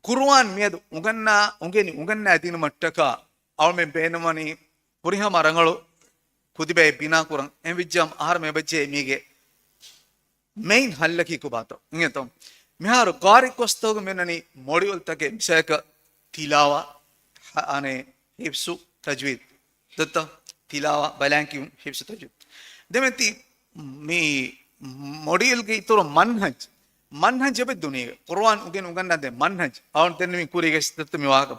ޤުރުއާން މިއަދު އުނގަންނާ، އުނގެނި އުނގަންނާ ދިނުމަށްޓަކާ އަޅުމެން ބޭނުންވަނީ ފުރިހަމަ ރަނގަޅު ކުދިބައެއް ބިނާކުރަން. އެހެންވެއްޖާމަ އަހަރެމެން އެބަޖެހޭ މީގެ މެއިން ޙަލަކީ ކޮބާތޯ؟ އިނގޭތޯ؟ މިހާރު ގާރި ކޮސްތޯގަ މިއޮންނަނީ މޮޑިއުލްތަކެއް، މިސާލަކަށް ތިލާވާ، ހަ-، އަނެއް ޙިފްޒު ތަޖްވީދު. ދޮއްތަ؟ ތިލާވާ، ބަލާން ކިޔުން، ޙިފްޒު ތަޖްވީދު. ދެމެންތި މި މޮޑިއުލްގެ އިތުރު މަންހަޖް، މަންހަޖް އެބަ ދުނިޔޭގަ ޤުރުއާން އުނގެނި އުނގަންނާދޭ މަންހަޖް. އަޅުން ދެން މި ކުރީގަ ދޮއްތަ މި ވާހަކަ.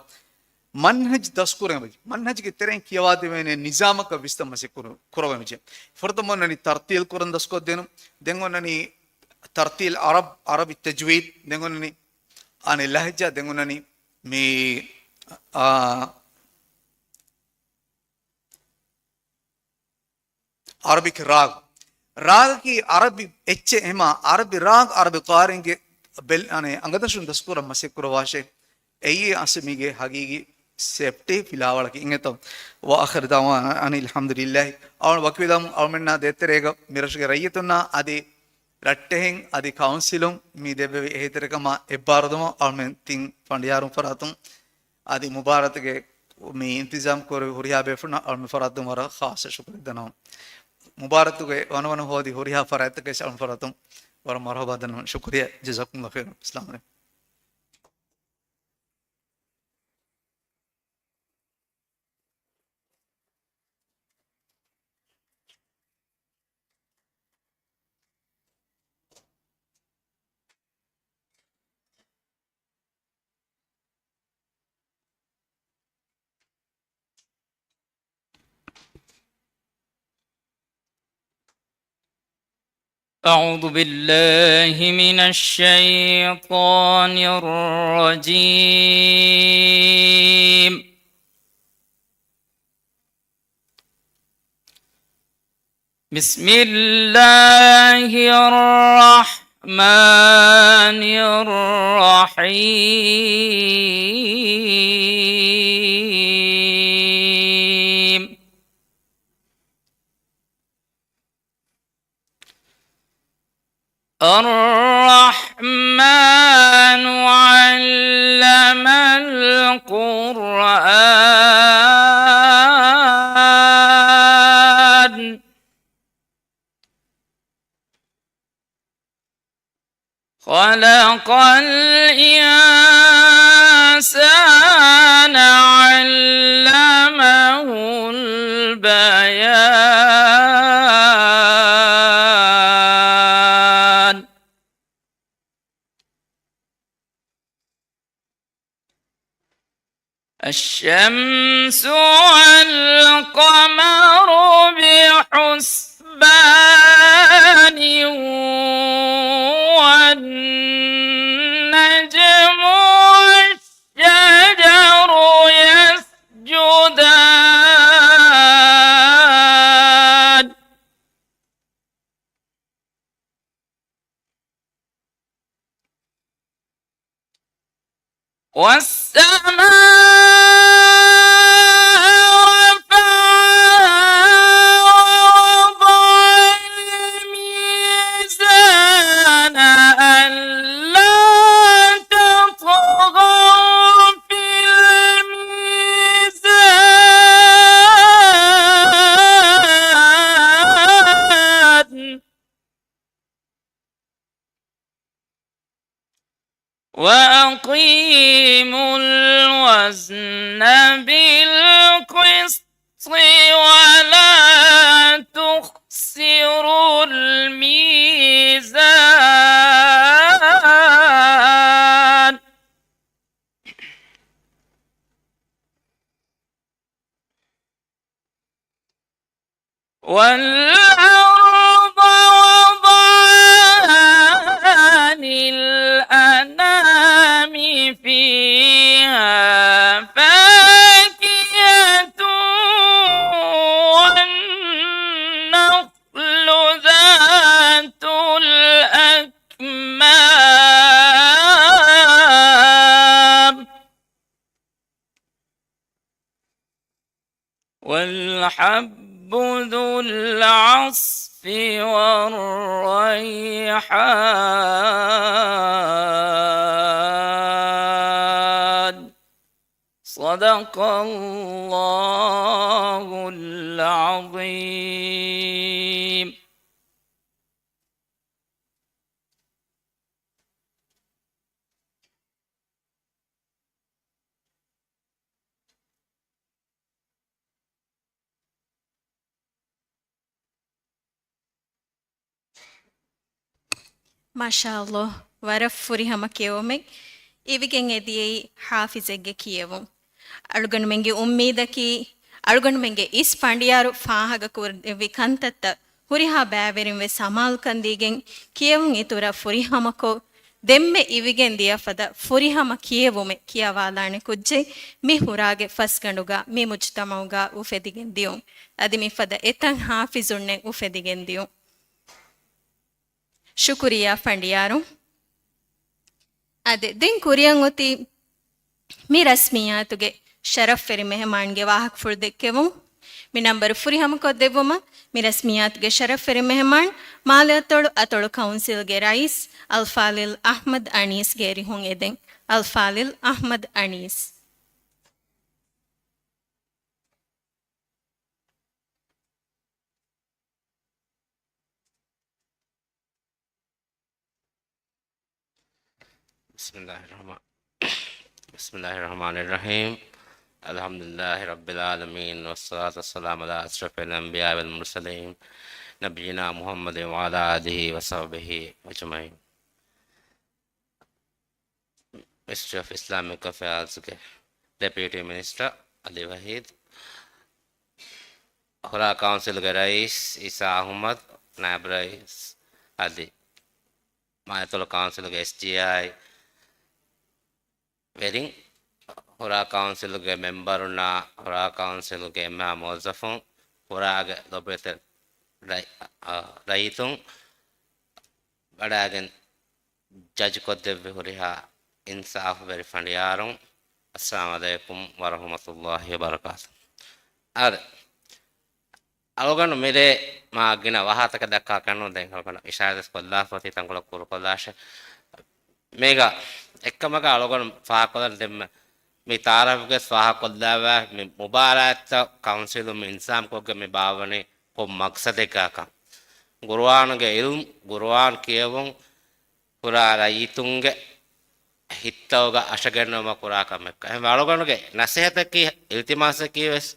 މަންހަޖް ދަސްކުރެވޭ. މަންހަޖްގެ ތެރެއިން ކިޔަވާދެވޭނެ ނިޒާމަކަށް ވިސްނަން މަސައްކަތް ކުރު-، ކުރަވަމެޖެ. ފުރަތަމަ އޮންނަނީ ތަރްތީލް ކުރަން ދަސްކޮށްދޭނު. ދެން އޮންނަނީ ތަރްތީލް އަރަބް، އަރަބި ތަޖްވީދު. ދެން އޮންނަނީ އަނެއް ލަހްޖާ. ދެން އޮންނަނީ މި، އާ، އަރަބިކް ރާގު. ރާގަކީ ޢަރަބި އެއްޗެއް އެމާ، ޢަރަބި ރާގް ޢަރަބި ޤާރީންގެ ބެލް-، އަނެ، އަނގަދަށުން ދަސްކުރަން މަސައްކަތްކުރައްވާށޭ. އެއީ އަސްލު މީގެ ހަގީގީ ސޭފްޓީ ފިލާވަޅަކީ އިނގޭތޯ. وآخر دعوانا أن الحمد لله. އަޅު ވަކިވެލަމުން އަޅުމެންނާ ދޭތެރޭގަ މިރަށުގެ ރައްޔިތުންނާ އަދި ރައްޓެހިން އަދި ކައުންސިލުން މި ދެއްވެވި އެހީތެރިކަމާ އެއްބާރުލުމަށް އަޅުމެން ތިން ފަނޑިޔާރުން ފަރާތުން އަދި މުބާރަތުގެ މި އިންތިޒާމް ކުރެވި ހުރިހާ ބޭފުޅުންނަށް އަޅުމެން ފަރާތުން ވަރަށް ޚާއްޞަ ޝުކުރެއް ދަންނަވަން. މުބާރަތުގެ ވަނަވަނަ ހޯދި ހުރިހާ ފަރާތްތަކަށް އަޅުމެން ފަރާތުން ވަރަށް މަރުޙަބާ ދަންނަވަން. ޝުކުރިއްޔާ. جزاكم الله خيرا. އައްސަލާމު ޢަލައިކުމް. أعوذ بالله من الشيطان الرجيم. بسم الله الرحمن الرحيم. الرحمن علم القرآن خلق الإنسان علمه البيان. الشمس والقمر بحسبان والنجم والشجر يسجدان. والسماء رفعها ووضع الميزان ألا تطغوا في الميزان وأقيموا الوزن بالقسط ولا تخسروا الميزان. والأرض وضعها للأنام فيها فاكهة والنخل ذات الأكمام والحب ذو العصف والريحان. صدق الله العظيم. މާޝާﷲ، ވަރަށް ފުރިހަމަ ކިޔެވުމެއް. އިވިގެން އެދިޔައީ ޙާފިޒެއްގެ ކިޔެވުން. އަޅުގަނޑުމެންގެ އުއްމީދަކީ، އަޅުގަނޑުމެންގެ އިސް ފަނޑިޔާރު ފާހަގަކުރެއްވި ކަންތައްތައް ހުރިހާ ބައިވެރިން ވެސް ސަމާލުކަން ދީގެން، ކިޔެވުން އިތުރަށް ފުރިހަމަކޮށް، ދެންމެ އިވިގެން ދިޔަފަދަ ފުރިހަމަ ކިޔެވުމެއް ކިޔަވާލާނެ ކުއްޖެއް މި ހުރާގެ ފަސްގަނޑުގަ މި މުޖުތަމަޢުގަ އުފެދިގެން ދިޔުން. އަދި މިފަދަ އެތައް ޙާފިޒުންނެއް އުފެދިގެން ދިޔުން. ޝުކުރިއްޔާ ފަނޑިޔާރު. އާދެ، ދެން ކުރިއަށް އޮތީ މި ރަސްމިއްޔާތުގެ ޝަރަފްވެރި މެހެމާންގެ ވާހަކަފުޅު ދެއްކެވުން. މި ނަންބަރު ފުރިހަމަކޮށްދެއްވުމަށް މި ރަސްމިއްޔާތުގެ ޝަރަފްވެރި މެހެމާން މާލެއަތޮޅު އަތޮޅު ކައުންސިލްގެ ރައީސް އަލްފާޟިލް އަޙްމަދު އަނީސްގެ އެރިހުން އެދެން. އަލްފާޟިލް އަޙްމަދު އަނީސް. بسم الله الرحمن بسم الله الرحمن الرحيم. الحمد لله رب العالمين، والصلاة والسلام على أشرف الأنبياء والمرسلين، نبينا محمد وعلى آله وصحبه أجمعين. Ministry of Islamic Affairs ގެ ޑެޕިއުޓީ މިނިސްޓަރ އަލީ ވަހީދު، ހުރާ ކައުންސިލްގެ ރައީސް އީސާ އަޙްމަދު، ނާއިބު ރައީސް އަލީ، މާލެއަތޮޅު ކައުންސިލްގެ އެސްޖީއާއި ވެރިން، ހުރާ ކައުންސިލްގެ މެމްބަރުންނާ، ހުރާ ކައުންސިލްގެ އެންމެހާ މުވައްޒަފުން، ހުރާގެ ލޮބުވެތި ރައި-، އަ، ރައްޔިތުން، ވަޑައިގެން ޖަޖްކޮށްދެއްވި ހުރިހާ އިންސާފުވެރި ފަނޑިޔާރުން، އައްސަލާމު ޢަލައިކުމް ވަރަޙްމަތުﷲި ވަބަރަކާތު. އާދެ، އަޅުގަނޑު މިރޭ މާ ގިނަ ވާހަކަތަކަށް ދައްކާ ކަންނޫން، ދެން އަޅުގަނޑު އިޝާރަތް ކޮށްލާފަ އޮތީ ތަންކޮޅެއް ކުރުކޮށްލާށޭ. މީގަ އެއްކަމަކަށް އަޅުގަނޑު ފާހަގަކޮށްލަން ދެންމެ މި ތާރަފުގެ ފާހަގަކޮށްލާފަ މި މުބާރާތްތައް ކައުންސިލުން މި އިންތިޒާމްކޮށްގެން މި ބާއްވަނީ ކޮން މަޤްޞަދެއްގާކަން. ޤުރުއާނުގެ ޢިލްމު، ޤުރުއާން ކިޔެވުން، ހުރާ ރައްޔިތުންގެ ހިތްތައުގަ އަށަގެންނެވުމަށް ކުރާ ކަމެއް. އެހެންވެ އަޅުގަނޑުގެ ނަސޭހަތަކީ، އިލްތިމާސަކީ ވެސް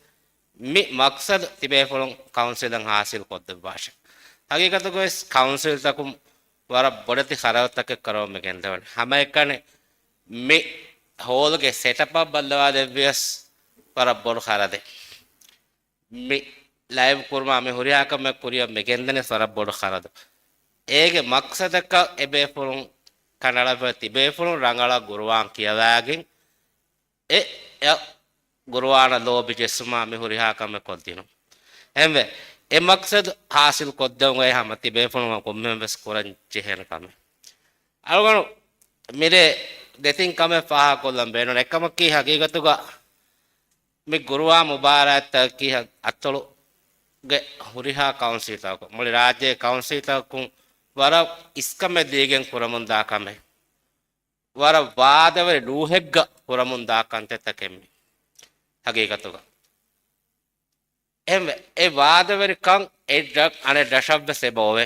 މި މަޤްޞަދު ތިބޭފުޅުން ކައުންސިލަށް ޙާޞިލް ކޮށްދެއްވާށޭ. ހަގީގަތުގަ ވެސް ކައުންސިލްތަކުން ވަރަށް ބޮޑެތި ޚަރަދުތަކެއް ކުރަމުން މި ގެންދަވަނީ. ހަމައެކަނި މި ހޯލްގެ ސެޓަޕް ބައްލަވާ ދެއްވިޔަސް ވަރަށް ބޮޑު ޚަރަދެއް. މި ލައިވް ކުރުމާ މި ހުރިހާ ކަމެއް ކުރިއަށް މި ގެންދަނީ ވަރަށް ބޮޑު ޚަރަދު. އޭގެ މަޤްޞަދަކަށް އެބޭފުޅުން ކަނޑައަޅައްވާ ތިބޭފުޅުން ރަނގަޅަށް ޤުރުއާން ކިޔަވާގެން އެ، އެ ޤުރުއާނަށް ލޯބި ޖެއްސުމާ މި ހުރިހާ ކަމެއް ކޮށްދިނުން. އެހެންވެ، އެ މަޤްޞަދު ޙާޞިލް ކޮށްދެވުން އެ ހަމަ ތިބޭފުޅުން ކޮންމެހެން ވެސް ކުރަން ޖެހޭނެ ކަމެއް. އަޅުގަނޑު މިރޭ ދެތިން ކަމެއް ފާހަގަކޮށްލަން ބޭނުން. އެއްކަމަކީ ހަގީގަތުގަ މި ޤުރުއާން މުބާރާތްތަކަކީ އަތޮޅުގެ ހުރިހާ ކައުންސިލްތަކަކުން، މުޅި ރާއްޖޭގެ ކައުންސިލްތަކަކުން ވަރަށް އިސްކަމެއް ދީގެން ކުރަމުންދާ ކަމެއް. ވަރަށް ވާދަވެރި ރޫހެއްގަ ކުރަމުންދާ ކަންތައްތަކެއް މި ހަގީގަތުގަ. އެހެންވެ، އެ ވާދަވެރިކަން އެއް ރަށް އަނެއް ރަށަށްވެސް އެބައޮވޭ.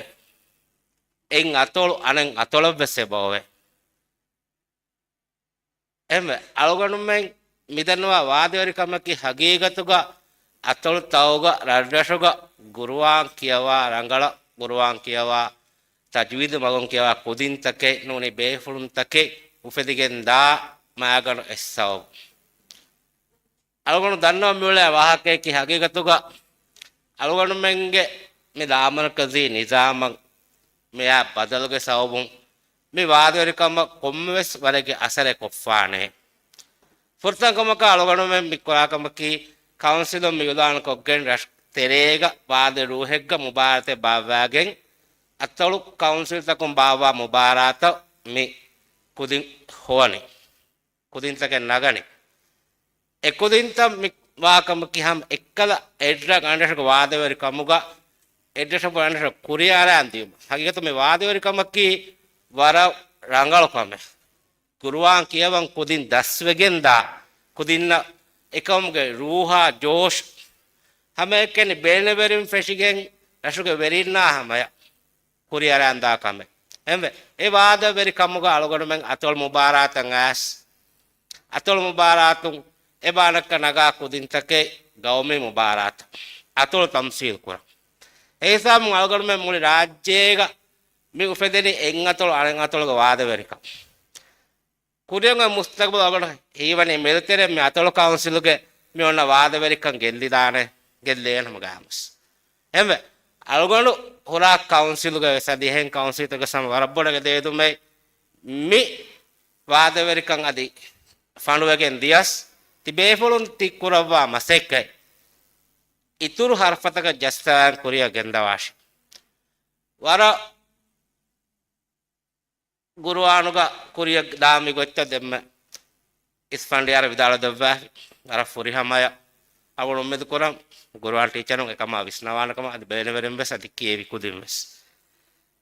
އެއް އަތޮޅު އަނެއް އަތޮޅަށްވެސް އެބައޮވޭ. އެހެންވެ، އަޅުގަނޑުމެން މިދަންނަވާ ވާދަވެރިކަމަކީ ހަގީގަތުގަ އަތޮޅުތަކުގަ ރަށްރަށުގަ ޤުރުއާން ކިޔަވާ، ރަނގަޅަށް ޤުރުއާން ކިޔަވާ، ތަޖްވީދު މަގުން ކިޔަވާ ކުދިންތަކެއް ނޫނީ ބޭފުޅުންތަކެއް އުފެދިގެންދާ މައިގަނޑު އެއް ސަބަބު. އަޅުގަނޑު ދަންނަވަން މިއުޅޭ ވާހަކައަކީ ހަގީގަތުގަ އަޅުގަނޑުމެންގެ މި ލާމަރުކަޒީ ނިޒާމަށް މިއާ ބަދަލުގެ ސަބަބުން މި ވާދަވެރިކަމަށް ކޮންމެވެސް ވަރެއްގެ އަސަރެއް ކޮށްފާނެ. ފުރަތަމަ ކަމަކަށް އަޅުގަނޑުމެން މި ކުރާ ކަމަކީ ކައުންސިލުން މި އިޢުލާން ކޮށްގެން ރަށް ތެރޭގަ ވާދަ ރޫހެއްގަ މުބާރާތެއް ބާއްވާގެން އަތޮޅު ކައުންސިލްތަކުން ބާއްވާ މުބާރާތަށް މި ކުދިން ހޮވަނީ. ކުދިންތަކެއް ނަގަނީ. އެ ކުދިންތައް މި ވާކަމަކީ ހަމަ އެއްކަލަ އެއްރަށް އަނެއްރަށުގެ ވާދަވެރި ކަމުގަ އެއްރަށަށް އަނެއްރަށަށް ކުރިއަރާން ދިޔުމަށް. ހަގީގަތު މި ވާދަވެރި ކަމަކީ ވަރަށް ރަނގަޅު ކަމެއް. ޤުރުއާން ކިޔަވަން ކުދިން ދަސްވެގެންދާ، ކުދިންނަށް އެކަމުގެ ރޫހާ ޖޯޝް ހަމައެކަނި ބޭނުންވެރިން ފެށިގެން ރަށުގެ ވެރިންނާ ހަމަޔަށް ކުރިއަރާންދާ ކަމެއް. އެހެންވެ، އެ ވާދަވެރި ކަމުގަ އަޅުގަނޑުމެން އަތޮޅު މުބާރާތަށް އައިސް، އަތޮޅު މުބާރާތުން އެބާނައްކަ ނަގާ ކުދިންތަކެއް ގައުމީ މުބާރާތަށް އަތޮޅު ތަމްސީލް ކުރަން. އެ ހިސާބުން އަޅުގަނޑުމެން މުޅި ރާއްޖޭގަ މި އުފެދެނީ އެއް އަތޮޅު އަނެއް އަތޮޅުގެ ވާދަވެރިކަން. ކުރިއަށް އޮތް މުސްތަގުބަލް އަޅުގަނޑު ހީވަނީ މިލިތަރި މި އަތޮޅު ކައުންސިލުގެ މި އޮންނަ ވާދަވެރިކަން ގެއްލިދާނެ، ގެއްލޭނެ ހަމަ ގާމުސް. އެހެންވެ، އަޅުގަނޑު ހުރާ ކައުންސިލުގަ ވެސް އަދި އެހެން ކައުންސިލްތަކުގެ ސަމަ ވަރަށް ބޮޑަށް ދެވިދުމެއް މި ވާދަވެރިކަން އަދި ފަނޑުވެގެން ދިޔަސް، ތިބޭފުޅުން ތި ކުރައްވާ މަސައްކަތް އިތުރު ހަރަފަތަކަށް ޖައްސަވާން ކުރިއަށް ގެންދަވާށި. ވަރަށް ގުރުއާނުގަ ކުރިއަށް ދާ މި ގޮތްތައް ދެންމެ އިސްފަންޑިޔާރަށް ވިދާޅު ދެއްވާފި. ވަރަށް ފުރިހަމަޔަށް އަޅުގަނޑު އުއްމީދު ކުރަން، ގުރުއާން ޓީޗަރުން އެކަމާ ވިސްނަވާނެ ކަމަށް، އަދި ބޭނުންވެރިން ވެސް އަދި ކިޔެވި ކުދިން ވެސް.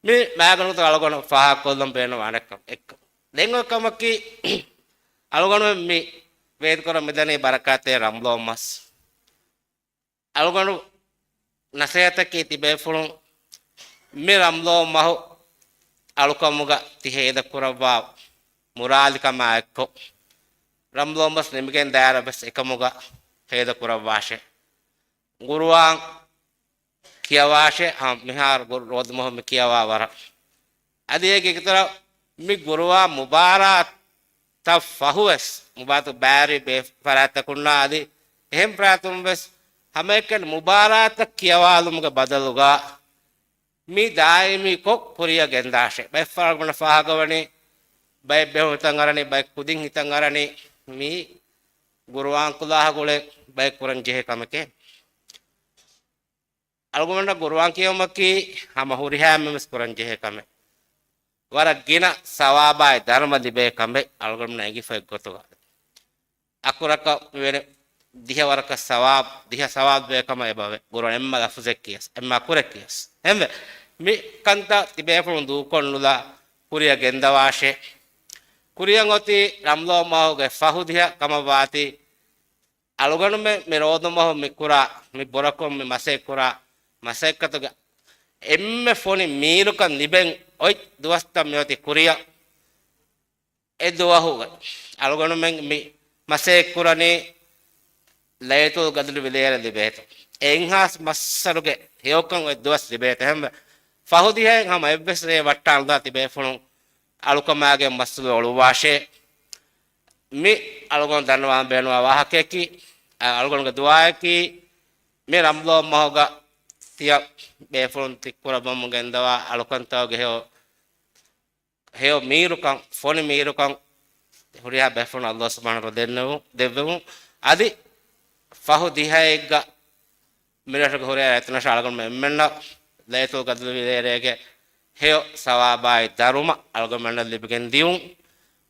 މި މާގަނޑުތައް އަޅުގަނޑު ފާހަގަކޮށްލަން ބޭނުންވާނެ ކަމަށް އެއްކަމަށް. ދެން އޮތް ކަމަކީ، އަޅުގަނޑު މި ވޭތުކުރަން މިދަނީ ބަރަކާތްތެރި ރަމްޟާން މަސް. އަޅުގަނޑު ނަސޭހަތަކީ ތިބޭފުޅުން މި ރަމްޟާން މަހު އަޅުކަމުގަ ތި ހޭދަކުރައްވާ މުރާލިކަމާ އެއްކޮށް، ރަމްޟާން މަސް ނިމިގެން ދާއިރަށް ވެސް އެކަމުގަ ހޭދަކުރައްވާށޭ. ގުރުއާން ކިޔަވާށޭ، ހަމަ މިހާރު ގުރު-، ރޯދަމަހު މި ކިޔަވާ ވަރަށް. އަދި އޭގެ އިތުރަށް މި ގުރުއާން މުބާރާތަށް ފަހުވެސް، މުބާރާތު ބައިވެރި ބޭ-، ފަރާތްތަކުންނާ އަދި އެހެން ފަރާތުން ވެސް ހަމައެކަނި މުބާރާތަށް ކިޔަވާލުމުގެ ބަދަލުގަ މި ދާއިމީކޮށް ކުރިއަށް ގެންދާށޭ. ބައެއްފަހަރަކު ފާހަގަވަނީ، ބައެއް ބޭފުޅުން ހިތަށް އަރަނީ، ބައެއް ކުދިން ހިތަށް އަރަނީ، މީ ގުރުއާން ކުލާހަ ގުޅޭ ބައެއް ކުރަން ޖެހޭ ކަމެކޭ. އަޅުގަނޑަށް ގުރުއާން ކިޔެވުމަކީ ހަމަ ހުރިހާ އެންމެން ވެސް ކުރަން ޖެހޭ ކަމެއް. ވަރަށް ގިނަ ސަވާބާއި ދަރުމަ ލިބޭ ކަމެއް އަޅުގަނޑުމެންނަށް އެނގިފައި ގޮތުގަ. އަކުރަކަށް މިވެނި ދިހަ ވަރަކަށް ސަވާބް، ދިހަ ސަވާބް ދޭ ކަމަށް އެބަވޭ. ގުރުއާން އެންމެ ލަފުޒެއް ކިޔަސް، އެންމެ އަކުރެއް ކިޔަސް. އެންމެ މި ކަންތައް ތިބޭފުޅުން ދޫކޮށްނުލާ ކުރިއަށް ގެންދަވާށޭ. ކުރިއަށް އޮތީ ރަމްޟާން މަހުގެ ފަހު ދިހަ ކަމަށް ވާތީ، އަޅުގަނޑުމެން މި ރޯދަމަހު މި ކުރާ، މި ބުރަކޮށް މި މަސައްކަތް ކުރާ މަސައްކަތުގެ އެންމެ ފޮނި މީރުކަން ލިބެން އޮތް ދުވަސްތައް މިއޮތީ ކުރިއަށް. އެ ދުވަހުގަ އަޅުގަނޑުމެން މި މަސައްކަތް ކުރަނީ ލައިލަތުލް ޤަދްރު ވިލޭރެ ލިބޭތޯ، އެއްހާސް މައްސަރުގެ ހެޔޮކަން އޮތް ދުވަސް ލިބޭތޯ. އެހެންވެ، ފަހު ދިހައިން ހަމަ އެއްވެސް ރެއެއް ވައްޓާނުލާ ތިބޭފުޅުން އަޅުކަމާގެ މައްސަލަ އޮޅުއްވާށޭ. މި އަޅުގަނޑު ދަންނަވާން ބޭނުންވާ ވާހަކަޔަކީ، އަ، އަޅުގަނޑުގެ ދުޢާއަކީ، މި ރަމްޟާން މަހުގަ ތިޔަ ބޭފުޅުން ތިއްކުރައްވަމުން ގެންދަވާ އަޅުކަންތަކުގެ ހެޔޮ، ހެޔޮ މީރުކަން، ފޮނި މީރުކަން ހުރިހާ ބޭފުޅުން ﷲ ސުބްޙާނަހޫ ވަތަޢާލާ ދެންނެވު-، ދެއްވެވުން. އަދި ފަހު ދިހައެއްގަ މިރަށުގެ ހުރިހާ ރައްޔިތުންނަށް އަޅުގަނޑުމެން އެންމެންނަށް ލައިލަތުލް ޤަދްރު ވިލޭރޭގެ ހެޔޮ ސަވާބާއި ދަރުމަ އަޅުގަނޑުމެންނަށް ލިބިގެން ދިޔުން.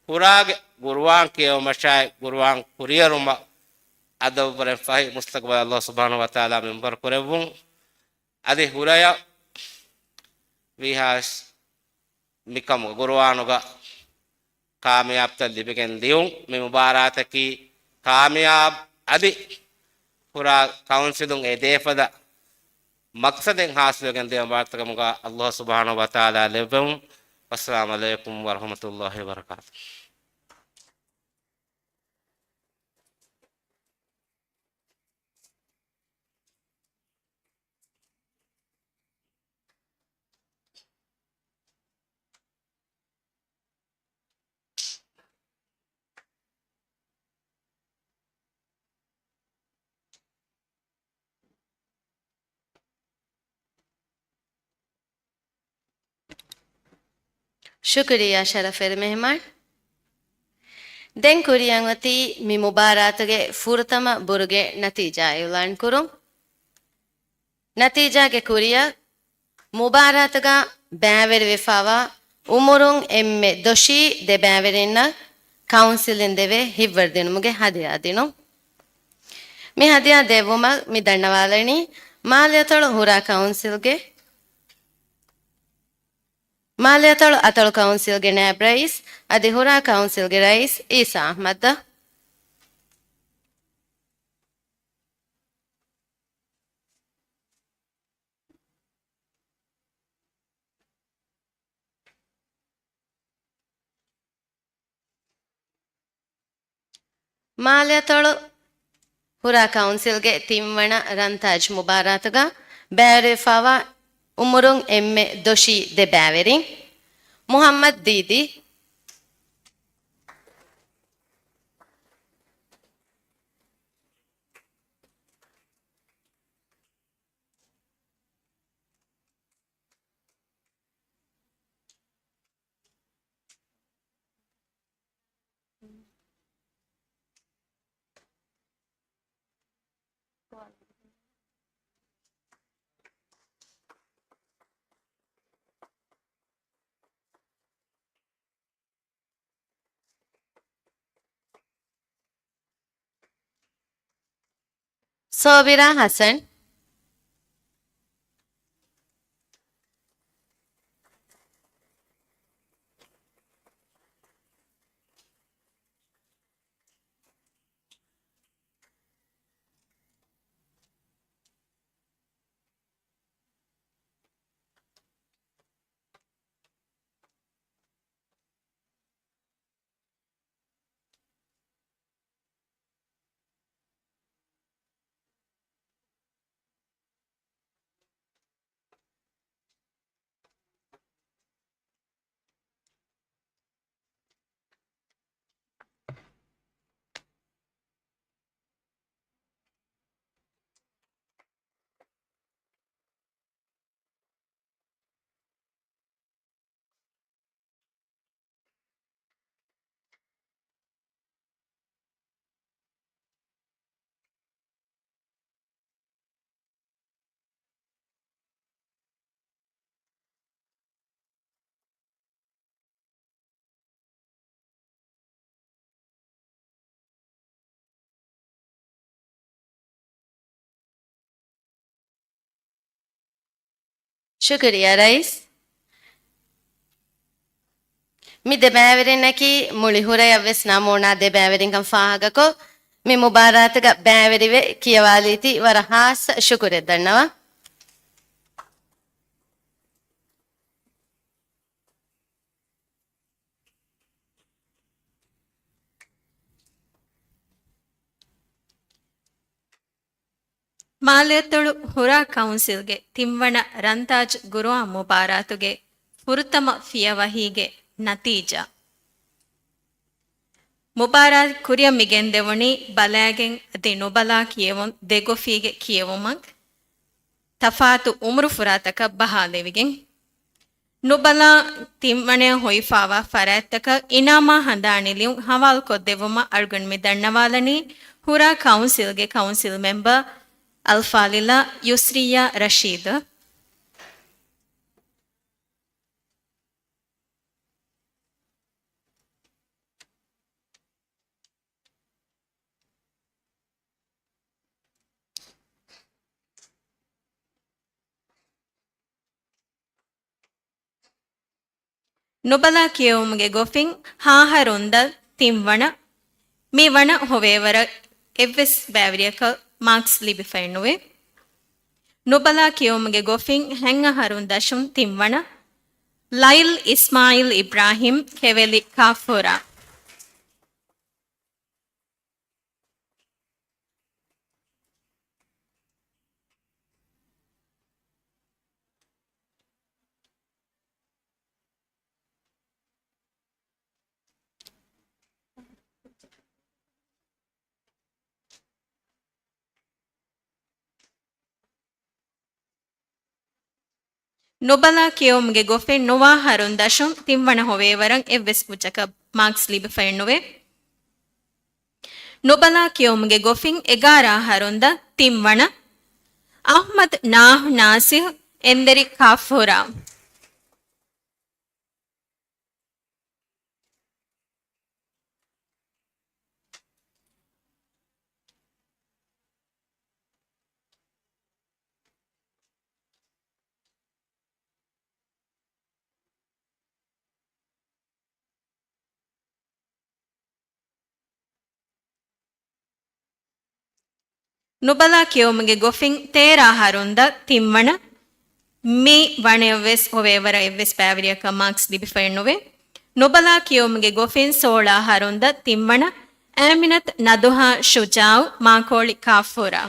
ހުރާގެ ގުރުއާން ކިޔެވުމަށާއި ގުރުއާން ކުރިއެރުމަށް އަދަބުވެރިން ފަހި މުސްތަޤްބަލް ﷲ ސުބްޙާނަހޫ ވަތަޢާލާ މިންވަރު ކުރެއްވުން. އަދި ހުރަޔަށް ވީހާވެސް މިކަމުގަ ގުރުއާނުގަ ކާމިޔާބުތައް ލިބިގެން ދިޔުން. މި މުބާރާތަކީ ކާމިޔާބު އަދި ހުރާ ކައުންސިލުން އެދޭފަދަ މަޤްޞަދެއް ހާސިލުވެގެން ދިޔަ މުބާރާތަކަށް ﷲ ސުބްޙާނަހޫ ވަތަޢާލާ ލެއްވެވުން. ވައްސަލާމު ޢަލައިކުމް ވަރަޙްމަތުﷲ ވަބަރަކާތުހު. ޝުކުރިއްޔާ ޝަރަފްވެރި މެހެމާން. ދެން ކުރިއަށް އޮތީ މި މުބާރާތުގެ ފުރަތަމަ ބުރުގެ ނަތީޖާ އިޢުލާން ކުރުން. ނަތީޖާގެ ކުރިއަށް މުބާރާތުގަ ބައިވެރިވެފައިވާ އުމުރުން އެންމެ ދޮށީ ދެ ބައިވެރިންނަށް ކައުންސިލުން ދެވޭ ހިތްވަރު ދިނުމުގެ ހަދިޔާ ދިނުން. މި ހަދިޔާ ދެއްވުމަށް މި ދަންނަވާލަނީ މާލެއަތޮޅު ހުރާ ކައުންސިލްގެ، މާލެއަތޮޅު އަތޮޅު ކައުންސިލްގެ ނައިބް ރައީސް އަދި ހުރާ ކައުންސިލްގެ ރައީސް އީސާ އަޙްމަދަށް. މާލެއަތޮޅު ހުރާ ކައުންސިލްގެ ތިންވަނަ ރަންތާޖް މުބާރާތުގަ ބައިވެރިވެފައިވާ އުމުރުން އެންމެ ދޮށީ ދެ ބައިވެރިން، މުޙައްމަދު ދީދީ، ސޯބިރާ ހަސަން. ޝުކުރިއްޔާ ރައީސް. މި ދެ ބައިވެރިންނަކީ މުޅި ހުރަޔަށް ވެސް ނަމޫނާ ދެ ބައިވެރިންކަން ފާހަގަކޮށް، މި މުބާރާތުގަ ބައިވެރިވެ ކިޔަވާލީތީ ވަރަށް ހާއްސަ ޝުކުރެއް ދަންނަވަން. މާލެއަތޮޅު ހުރާ ކައުންސިލްގެ ތިންވަނަ ރަންތާޖު ގުރުއާން މުބާރާތުގެ ފުރަތަމަ ފިޔަވަހީގެ ނަތީޖާ. މުބާރާތް ކުރިއަށް މިގެންދެވުނީ ބަލާގެން އަދި ނުބަލާ ކިޔެވުން ދެ ގޮފީގެ ކިޔެވުމަށް ތަފާތު އުމުރުފުރާތަކަށް ބަހާލެވިގެން. ނުބަލާ ތިންވަނަޔަށް ހޮވިފާވާ ފަރާތްތަކަށް އިނާމާ ހަނދާން ނިލިއުން ހަވާލުކޮށްދެއްވުމަށް އަޅުގަނޑު މި ދަންނަވާލަނީ ހުރާ ކައުންސިލްގެ ކައުންސިލް މެމްބަރ އަލްފާޟިލާ ޔުސްރިއްޔާ ރަޝީދު. ނުބަލާ ކިޔެވުމުގެ ގޮފިން ހަ އަހަރު އުނދަ ތިންވަނަ، މި ވަނަ ހޮވޭވަރަށް އެއްވެސް ބައިވެރިޔަކަށް މާކްސް ލިބިފައެއްނުވޭ. ނުބަލާ ކިޔެވުމުގެ ގޮފިން ހަ އަހަރު އުނދަ އަށުން ތިންވަނަ، ލައިލް އިސްމާއިލް އިބްރާހިމް، ކެވެލި ކާފޯރާ. ނުބަލާ ކިޔެވުމުގެ ގޮފިން ނުވަ އަހަރު އުނދަ އަށުން ތިންވަނަ ހޮވޭވަރަށް އެއްވެސް ކުއްޖަކަށް މާކްސް ލިބިފައެއްނުވޭ. ނުބަލާ ކިޔެވުމުގެ ގޮފިން އެގާރަ އަހަރު އުނދަ ތިންވަނަ، އަޙްމަދު ނާހް ނާސިރު، އެންދެރި ކާފޯރާ. ނުބަލާ ކިޔެވުމުގެ ގޮފިން ތޭރަ އަހަރު އުނދަ ތިންވަނަ، މި ވަނަޔަށްވެސް ހޮވޭވަރަށް އެއްވެސް ބައިވެރިޔަކަށް މާކްސް ލިބިފައެއްނުވޭ. ނުބަލާ ކިޔެވުމުގެ ގޮފިން ސޯޅަ އަހަރު އުނދަ ތިންވަނަ، އާމިނަތު ނަދުހާ ޝުޖާއު، މާކޯޅި ކާފޯރާ.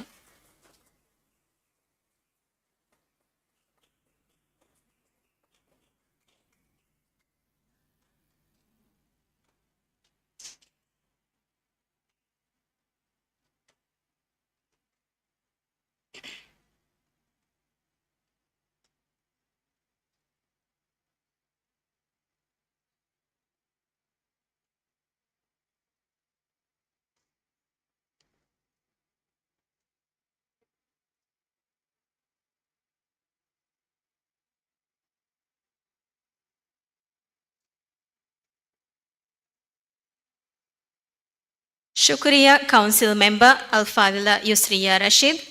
ޝުކުރިއްޔާ ކައުންސިލް މެމްބަރ އަލްފާޟިލާ ޔުސްރިއްޔާ ރަޝީދު.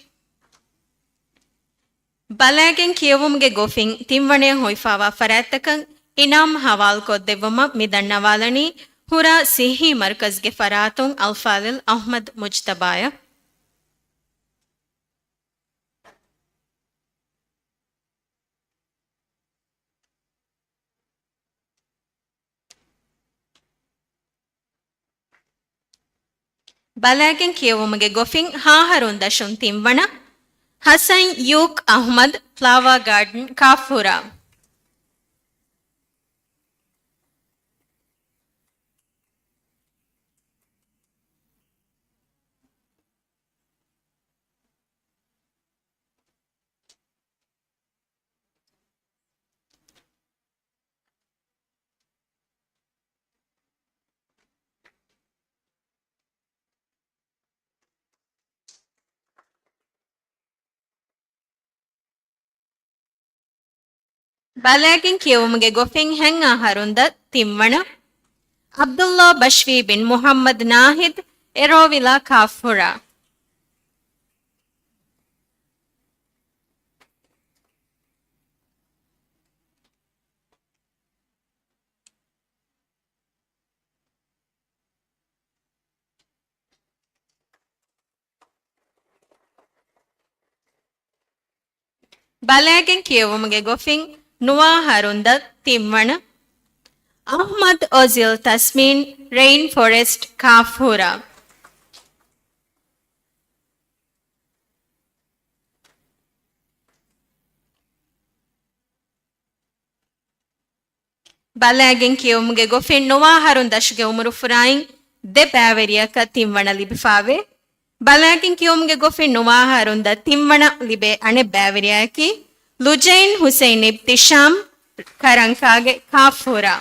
ބަލައިގެން ކިޔެވުމުގެ ގޮފިން ތިންވަނަޔަށް ހޮވިފާވާ ފަރާތްތަކަށް އިނާމް ހަވާލުކޮށްދެއްވުމަށް މި ދަންނަވާލަނީ ހުރާ ސިއްހީ މަރުކަޒުގެ ފަރާތުން އަލްފާޟިލް އަޙްމަދު މުޖްތަބާއަށް. ބަލައިގެން ކިޔެވުމުގެ ގޮފިން ހަ އަހަރުން ދަށުން ތިންވަނަ، ޙަސަން ޔޫކް އަޙްމަދު، ފްލާވާ ގާޑަން، ކާފުހުރާ. ބަލައިގެން ކިޔެވުމުގެ ގޮފިން ހަ އަހަރުން ދަށުން ތިންވަނަ، ޢަބްދުﷲ ބަޝްވީ ބިން މުޙައްމަދު ނާހިދު، އެރޯވިލާ ކާފުހުރާ. ބަލައިގެން ކިޔެވުމުގެ ގޮފިން ނުވަ އަހަރުން ދަށުން ތިންވަނަ، އަޙްމަދު އޮޒިލް ތަސްމީން، ރެއިން ފޮރެސްޓް، ކާފުހުރާ. ބަލައިގެން ކިޔެވުމުގެ ގޮފިން ނުވަ އަހަރުން ދަށުގެ އުމުރުފުރާއިން ދެ ބައިވެރިޔަކަށް ތިންވަނަ ލިބިފާވޭ. ބަލައިގެން ކިޔެވުމުގެ ގޮފިން ނުވަ އަހަރުން ދަށުން ތިންވަނަ ލިބޭ އަނެއް ބައިވެރިޔާއަކީ ލުޖައިން ހުސެއިން އިބްތިޝާމް، ކަރަންކާގެ ކާފުހުރާ.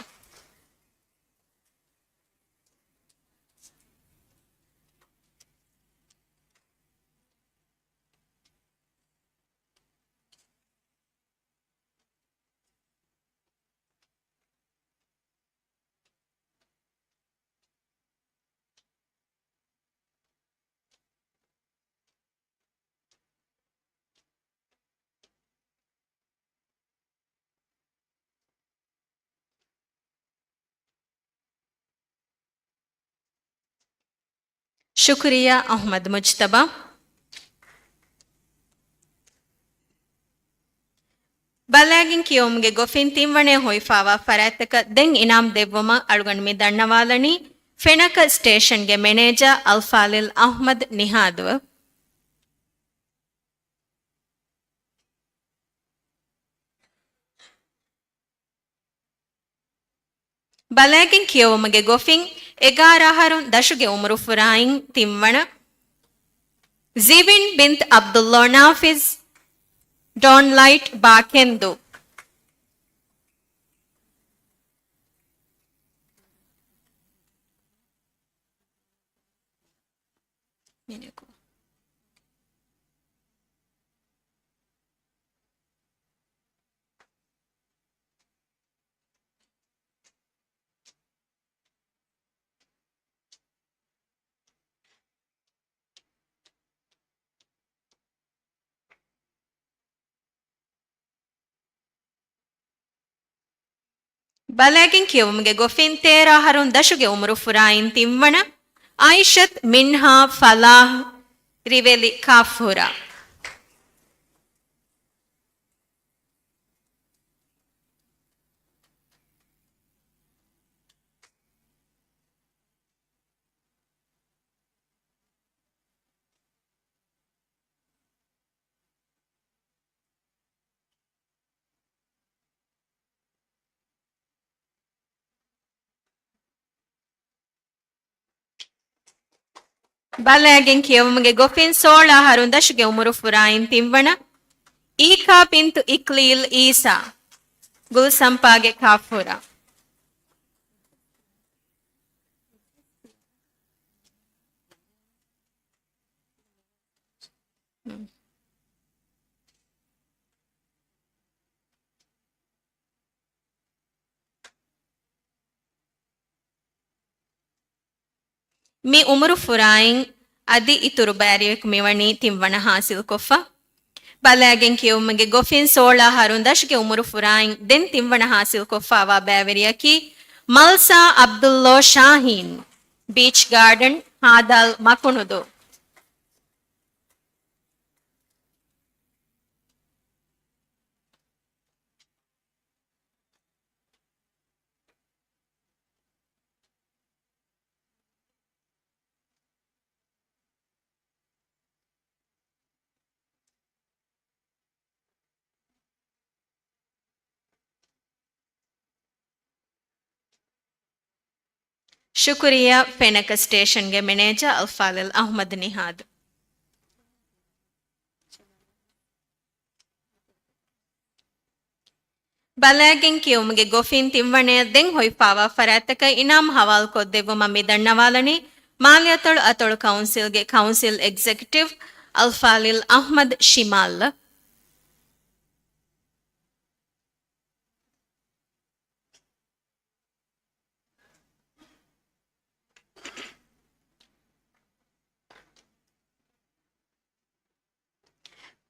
ޝުކުރިއްޔާ އަޙްމަދު މުޖްތަބާ. ބަލައިގެން ކިޔެވުމުގެ ގޮފިން ތިންވަނަޔަށް ހޮވިފާވާ ފަރާތްތަކަށް ދެން އިނާމް ދެއްވުމަށް އަޅުގަނޑު މި ދަންނަވާލަނީ ފެނަކަ ސްޓޭޝަންގެ މެނޭޖަރ އަލްފާޟިލް އަޙްމަދު ނިހާދުއަށް. ބަލައިގެން ކިޔެވުމުގެ ގޮފިން އެގާރަ އަހަރުން ދަށުގެ އުމުރުފުރާއިން ތިންވަނަ، ޒިވިން ބިންތު ޢަބްދުﷲ ނާފިޒް، ޑޯން ލައިޓް، ބާކެންދޫ. މިނެކު. ބަލައިގެން ކިޔެވުމުގެ ގޮފިން ތޭރަ އަހަރުން ދަށުގެ އުމުރުފުރާއިން ތިންވަނަ، އައިޝަތު މިންހާ ފަލާޙް، ރިވެލި، ކާފުހުރާ. ބަލައިގެން ކިޔެވުމުގެ ގޮފިން ސޯޅަ އަހަރުން ދަށުގެ އުމުރުފުރާއިން ތިންވަނަ، އީކާ ބިންތު އިކްލީލް އީސާ، ގުލްސަންޕާގެ ކާފުހުރާ. މި އުމުރު ފުރާއިން އަދި އިތުރު ބައިވެރިޔަކު މިވަނީ ތިންވަނަ ހާސިލްކޮށްފަ. ބަލައިގެން ކިޔެވުމުގެ ގޮފިން ސޯޅަ އަހަރުން ދަށުގެ އުމުރު ފުރާއިން ދެން ތިންވަނަ ހާސިލްކޮށްފައިވާ ބައިވެރިޔަކީ މަލްސާ އަބްދުﷲ ޝާހީން، ބީޗް ގާޑަން، ހާދާލް މަކުނުދޫ. ޝުކުރިއްޔާ، ފެނަކަ ސްޓޭޝަންގެ މެނޭޖަރ އަލްފާޟިލް އަޙްމަދު ނިހާދު. ބަލައިގެން ކިޔެވުމުގެ ގޮފިން ތިންވަނަޔަށް ދެން ހޮވިފައިވާ ފަރާތްތަކަށް އިނާމު ހަވާލުކޮށްދެއްވުމަށް މި ދަންނަވާލަނީ މާލެއަތޮޅު އަތޮޅު ކައުންސިލްގެ ކައުންސިލް އެގްޒެކެޓިވް އަލްފާޟިލް އަޙްމަދު ޝިމާލް.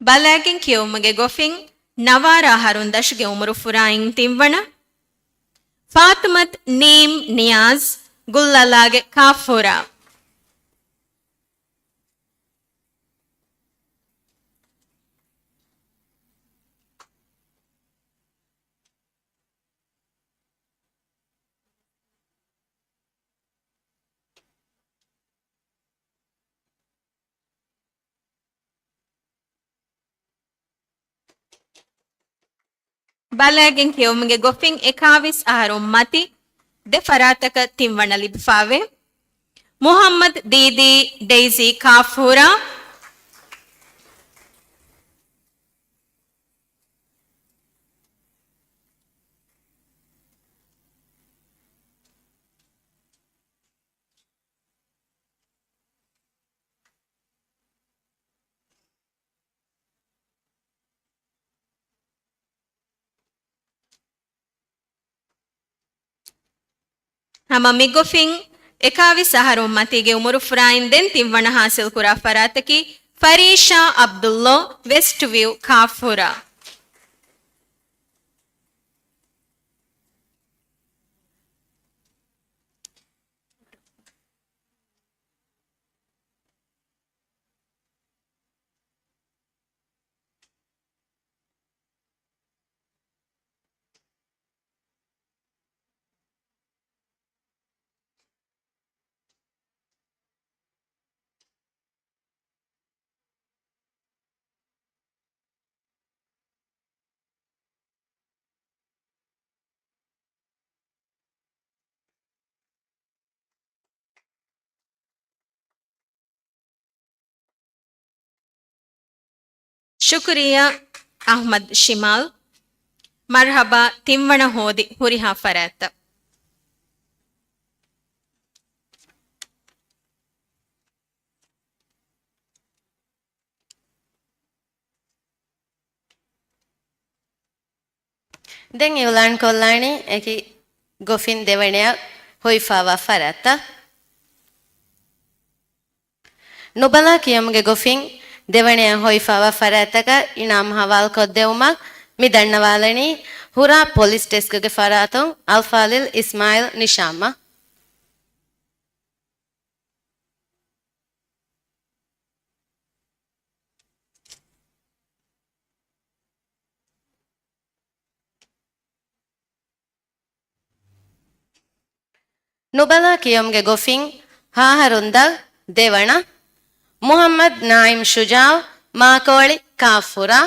ބަލައިގެން ކިޔެވުމުގެ ގޮފިން ނަވާރަ އަހަރުން ދަށުގެ އުމުރު ފުރާއިން ތިންވަނަ، ފާތުމަތު ނީމް ނިޔާޒް، ގުއްލަލާގެ ކާފޫރާ. ބަލައިގެން ކިޔެވުމުގެ ގޮފިން އެކާވީސް އަހަރުން މަތި ދެ ފަރާތަކަށް ތިންވަނަ ލިބިފައިވޭ. މުޙައްމަދު ދީދީ ޑެއިސީ ކާފޫރާ. ހަމަ މިގޮފިން އެކާވީސް އަހަރުން މަތީގެ އުމުރު ފުރާއިން ދެން ތިންވަނަ ހާސިލްކުރާ ފަރާތަކީ ފަރީޝާ އަބްދުﷲ، ވެސްޓް ވިއު، ކާފޫރާ. ޝުކުރިއްޔާ އަޙްމަދު ޝިމާލް. މަރްޙަބާ، ތިންވަނަ ހޯދި ހުރިހާ ފަރާތްތައް. ދެން އިޢުލާން ކޮށްލާނީ އެކި ގޮފިން ދެވަނަޔަށް ހޮވިފައިވާ ފަރާތްތައް. ނުބަލާ ކިޔުމުގެ ގޮފިން ދެވަނަޔަށް ހޮވިފައިވާ ފަރާތްތަކަށް އިނާމު ހަވާލުކޮށްދެއްވުމަށް މި ދަންނަވާލަނީ ހުރާ ޕޮލިސް ޑެސްކްގެ ފަރާތުން އަލްފާޟިލް އިސްމާޢީލް ނިޝާމްއަށް. ނުބަލާ ކިޔުމުގެ ގޮފިން ހަ އަހަރުން ދަށް ދެވަނަ، މުޙައްމަދު ނާއިމް ޝުޖާޢު، މާކޯޅި، ކާފުރާ.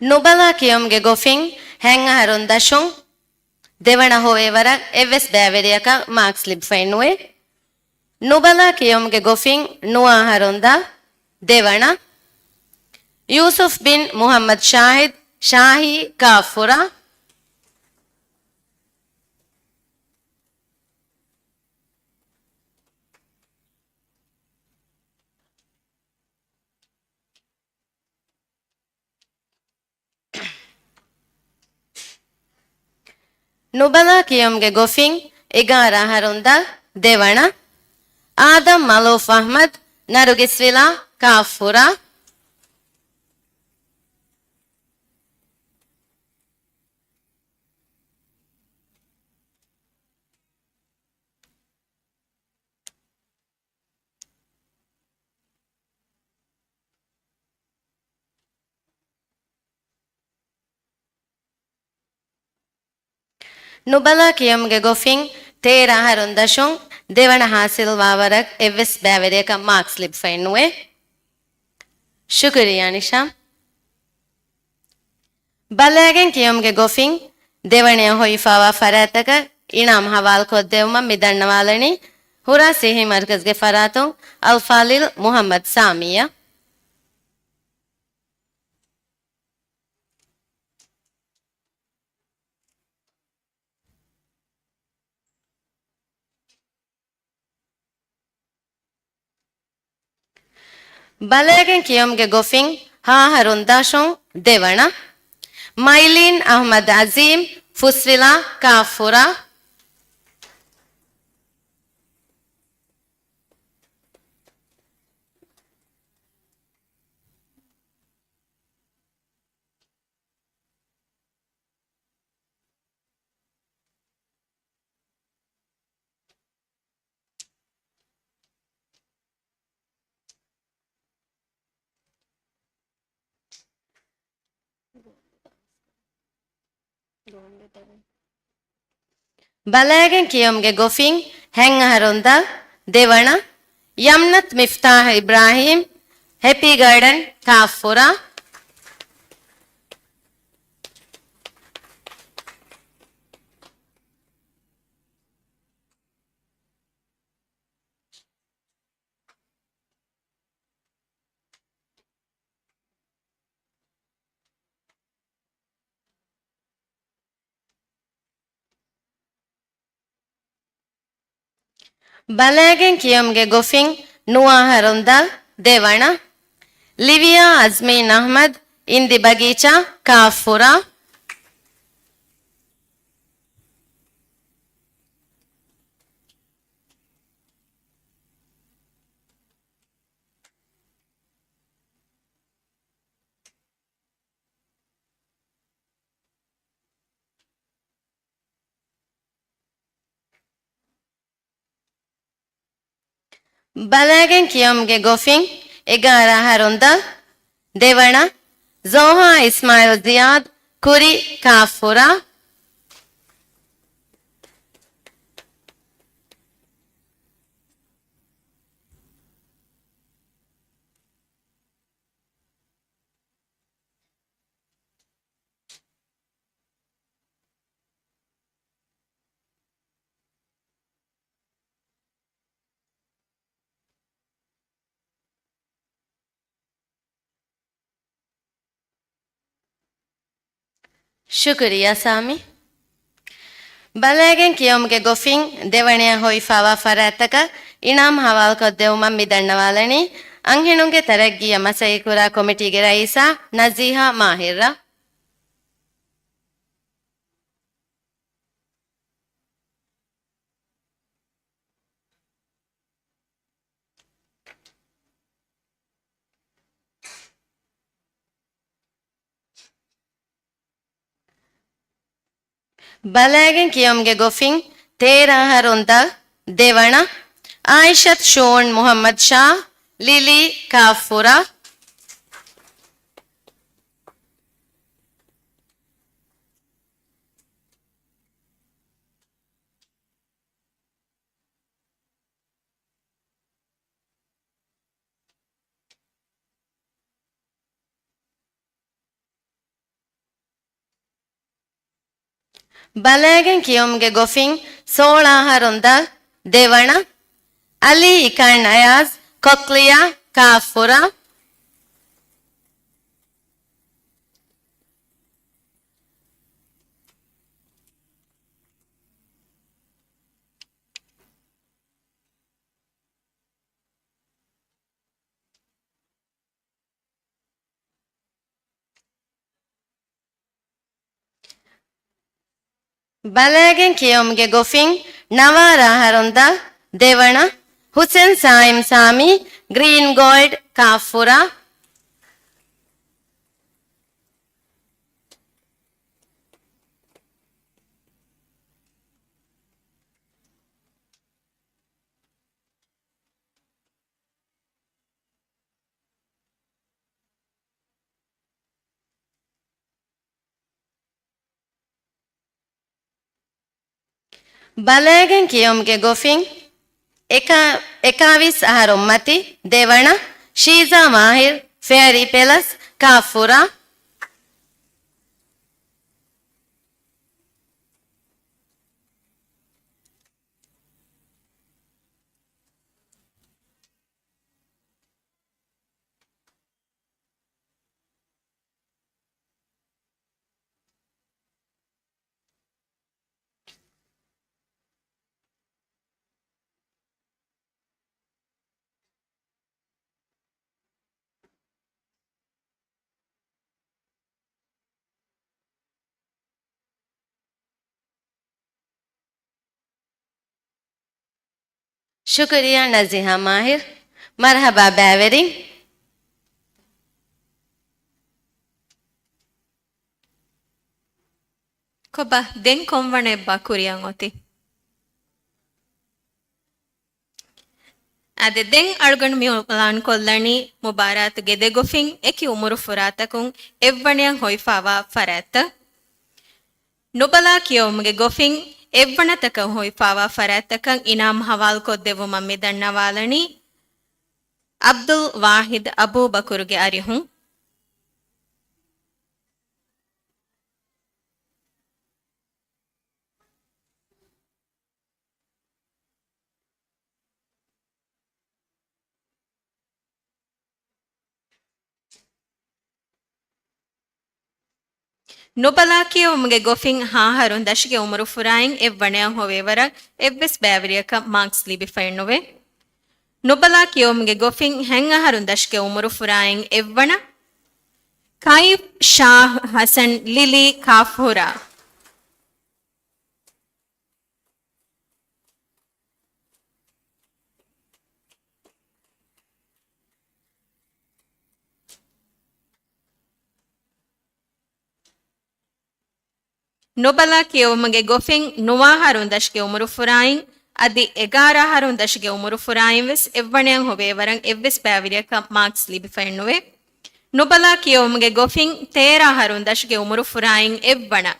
ނުބަލާ ކިޔުމުގެ ގޮފިން ހަތް އަހަރުން ދަށުން ދެވަނަ ހޮވޭވަރަށް އެއްވެސް ބައިވެރިޔަކަށް މާކްސް ލިބިފައެއް ނުވޭ. ނުބަލާ ކިޔުމުގެ ގޮފިން ނުވަ އަހަރުން ދަށް ދެވަނަ، ޔޫސުފް ބިން މުޙައްމަދު ޝާހިދު، ޝާހީ، ކާފުރާ. ނުބަލާ ކިޔުމުގެ ގޮފިން އެގާރަ އަހަރުން ދަށް ދެވަނަ، އާދަމް މަލޫފް އަޙްމަދު، ނަރުގިސްވިލާ، ކާފުރާ. ނުބަލާ ކިޔުމުގެ ގޮފިން ތޭރަ އަހަރުން ދަށުން ދެވަނަ ހާސިލްވާވަރަށް އެއްވެސް ބައިވެރިޔަކަށް މާކްސް ލިބިފައެއް ނުވޭ. ޝުކުރިއްޔާ ނިޝާމް. ބަލައިގެން ކިޔުމުގެ ގޮފިން ދެވަނަޔަށް ހޮވިފައިވާ ފަރާތްތަކަށް އިނާމް ހަވާލުކޮށްދެއްވުމަށް މި ދަންނަވާލަނީ ހުރާ ސިއްހީ މަރުކަޒުގެ ފަރާތުން އަލްފާޟިލް މުޙައްމަދު ސާމީއަށް. ބަލައިގެން ކިޔުމުގެ ގޮފިން ހަ އަހަރުން ދަށުން ދެވަނަ، މައިލީން އަޙްމަދު އަޒީމް، ފުސްވިލާ، ކާފުރާ. ބަލައިގެން ކިޔުމުގެ ގޮފިން ހަތް އަހަރުން ދަށް ދެވަނަ، ޔަމްނަތު މިފްތާޙު އިބްރާހީމް، ހެޕީ ގާޑަން، ކާފުރާ. ބަލައިގެން ކިޔުމުގެ ގޮފިން ނުވަ އަހަރުން ދަށް ދެވަނަ، ލިވިޔާ އަޒްމީން އަޙްމަދު، އިންދި ބަގީޗާ، ކާފުރާ. ބަލައިގެން ކިޔުމުގެ ގޮފިން އެގާރަ އަހަރުން ދަށް ދެވަނަ، ޒޯހާ އިސްމާއިލް ޒިޔާދު، ކުރި، ކާފުރާ. ޝުކުރިއްޔާ ސާމީ. ބަލައިގެން ކިޔުމުގެ ގޮފިން ދެވަނަޔަށް ހޮވިފައިވާ ފަރާތްތަކަށް އިނާމް ހަވާލުކޮށްދެއްވުމަށް މި ދަންނަވާލަނީ އަންހެނުންގެ ތަރައްގީއަށް މަސައްކަތްކުރާ ކޮމިޓީގެ ރައީސާ ނަޒީހާ މާހިރްއަށް. ބަލައިގެން ކިޔުމުގެ ގޮފިން ތޭރަ އަހަރުން ދަށް ދެވަނަ، އާއިޝަތު ޝޫން މުޙައްމަދު ޝާ، ލިލީ، ކާފުރާ. ބަލައިގެން ކިޔުމުގެ ގޮފިން ސޯޅަ އަހަރުން ދަށް ދެވަނަ، އަލީ އިކަން އަޔާޒް، ކޮކްލިޔާ، ކާފުރާ. ބަލައިގެން ކިޔެވުމުގެ ގޮފިން ނަވާރަ އަހަރުން ދަށް ދެވަނަ، ހުސެން ސާއިމް ސާމީ، ގްރީން ގޯލްޑް، ކާފުރާ. ބަލައިގެން ކިޔެވުމުގެ ގޮފިން އެކާ، އެކާވީސް އަހަރުން މަތި ދެވަނަ، ޝީޒާ މާހިރް، ފެއަރީ ޕެލަސް، ކާފުރާ. ޝުކުރިއްޔާ ނަޒީހާ މާހިރް. މަރުޙަބާ ބައިވެރިން. ކޮބާ، ދެން ކޮންވަނަ އެއްބާ ކުރިއަށް އޮތީ؟ އާދެ، ދެން އަޅުގަނޑު މި އިޢުލާން ކޮށްލަނީ މުބާރާތުގެ ދެ ގޮފިން އެކި އުމުރު ފުރާތަކުން އެއްވަނަޔަށް ހޮވިފާވާ ފަރާތްތައް. ނުބަލާ ކިޔެވުމުގެ ގޮފިން އެއްވަނަތަކަށް ހޮވިފާވާ ފަރާތްތަކަށް އިނާމް ހަވާލުކޮށްދެއްވުމަށް މި ދަންނަވާލަނީ ޢަބްދުލް ވާޙިދް އަބޫބަކުރުގެ އަރިހުން. ނުބަލާ ކިޔެވުމުގެ ގޮފިން ހަ އަހަރުން ދަށުގެ އުމުރު ފުރާއިން އެއްވަނަޔަށް ހޮވޭ ވަރަށް އެއްވެސް ބައިވެރިޔަކަށް މާކްސް ލިބިފައެއްނުވޭ. ނުބަލާ ކިޔެވުމުގެ ގޮފިން ހަތް އަހަރުން ދަށުގެ އުމުރު ފުރާއިން އެއްވަނަ، ކައިފް ޝާހް ޙަސަން ލިލީ ކާފުރާ. ނުބަލާ ކިޔެވުމުގެ ގޮފިން ނުވަ އަހަރުން ދަށުގެ އުމުރު ފުރާއިން އަދި އެގާރަ އަހަރުން ދަށުގެ އުމުރު ފުރާއިން ވެސް އެއްވަނަޔަށް ހޮވޭ ވަރަށް އެއްވެސް ބައިވެރިޔަކަށް މާކްސް ލިބިފައެއްނުވޭ. ނުބަލާ ކިޔެވުމުގެ ގޮފިން ތޭރަ އަހަރުން ދަށުގެ އުމުރު ފުރާއިން އެއްވަނަ،